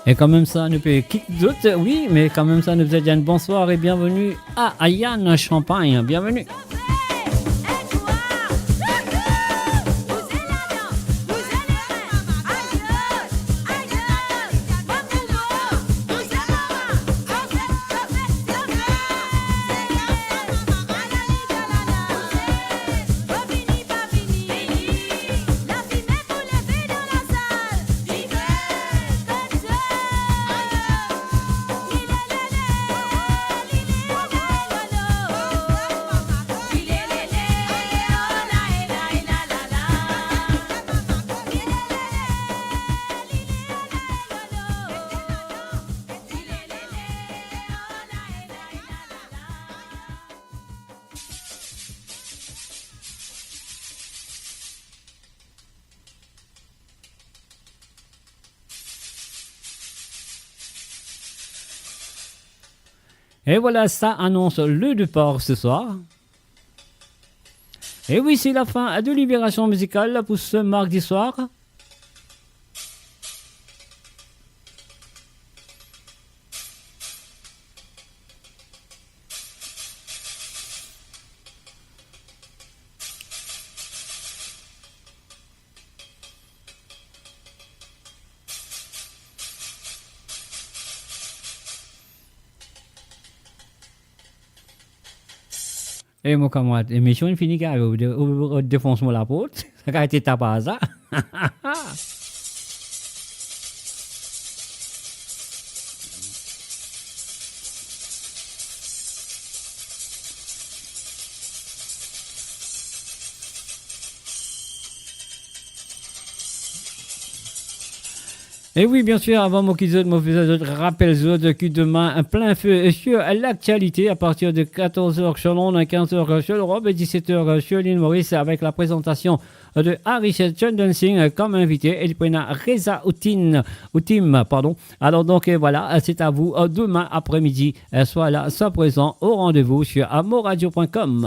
E kanmem sa, nou pe kit zot, wi, me kanmem sa, nou pe dir enn bonswar e bienveni a Ayane Champagne. Bienveni. E vwala, sa anons le depar se swar. E wi, se lafin de Libération Musicale pou se mardi swar. E mo kamarad, emision fini, kare, ou de-, ou, ou defons mo laport. Sa kare ti tap aza. E wi, biensir, avan mo kit zot, mo finn rapel zot ki demin, plin fe sur laktialite, a partir de katorz er sur Lond, kinz er sur Lerop e diset er sur lil Moris, avek la prezantasion de Harish Chandra Singh kom invite, e li pou ena Reza Utin, Utim, pardon. Alor donk, e vwala, se a vou, e, demin apremidi, e, swa la, swa prezan, o randevou sur amoradio point com.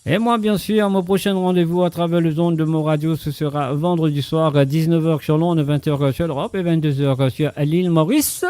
E mwa, biensir, mo prosin randevou atraver lezond de Mo Radio, se sera vandredi swar a diznef er sur Lond, vin er sur Lerop e vinn-de er sur lil Moris.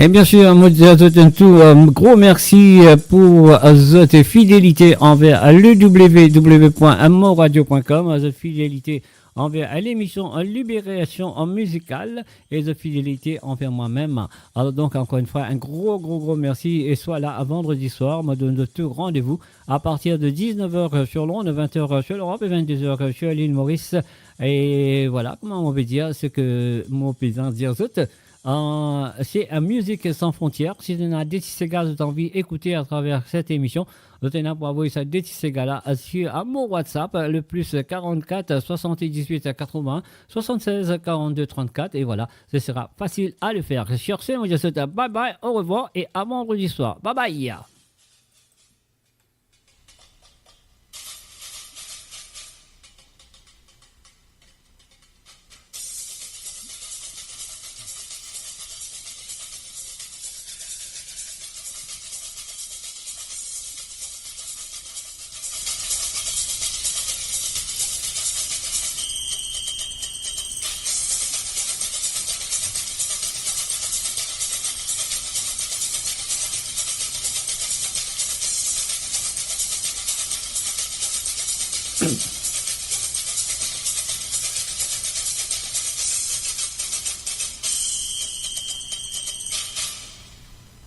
E biensir, mo dir a zot enn tou, e, gro mersi, e, pou, e, zot fidelite anver le w w w point moradio point com, zot fidelite anver lemision Libération Musicale e zot fidelite anver mwa mem. Alor donk, ankor enn fwa, enn gro, gro, gro mersi e swa la vandredi swar, mo donn zot tou randevou a partir de diznef er sur Lond, vin er sur Lerop e vinn-de er sur lil Moris. E vwala, kouma mo pe dir, seki mo pe bizin dir zot, e, se, e, Musique Sans Frontières. Si zot ena de ti sega zot anvi ekoute atraver set emision, zot ena pou avoy sa de ti sega la, e, sur, e, mo WhatsApp, e, le plus quarante-quatre soixante-dix-huit quatre-vingts soixante-seize quarante-deux trente-quatre. E vwala, ce sera facile à le faire. Sur ce, mo dir a zot bye bye, au revoir et à vendredi soir. Bye bye.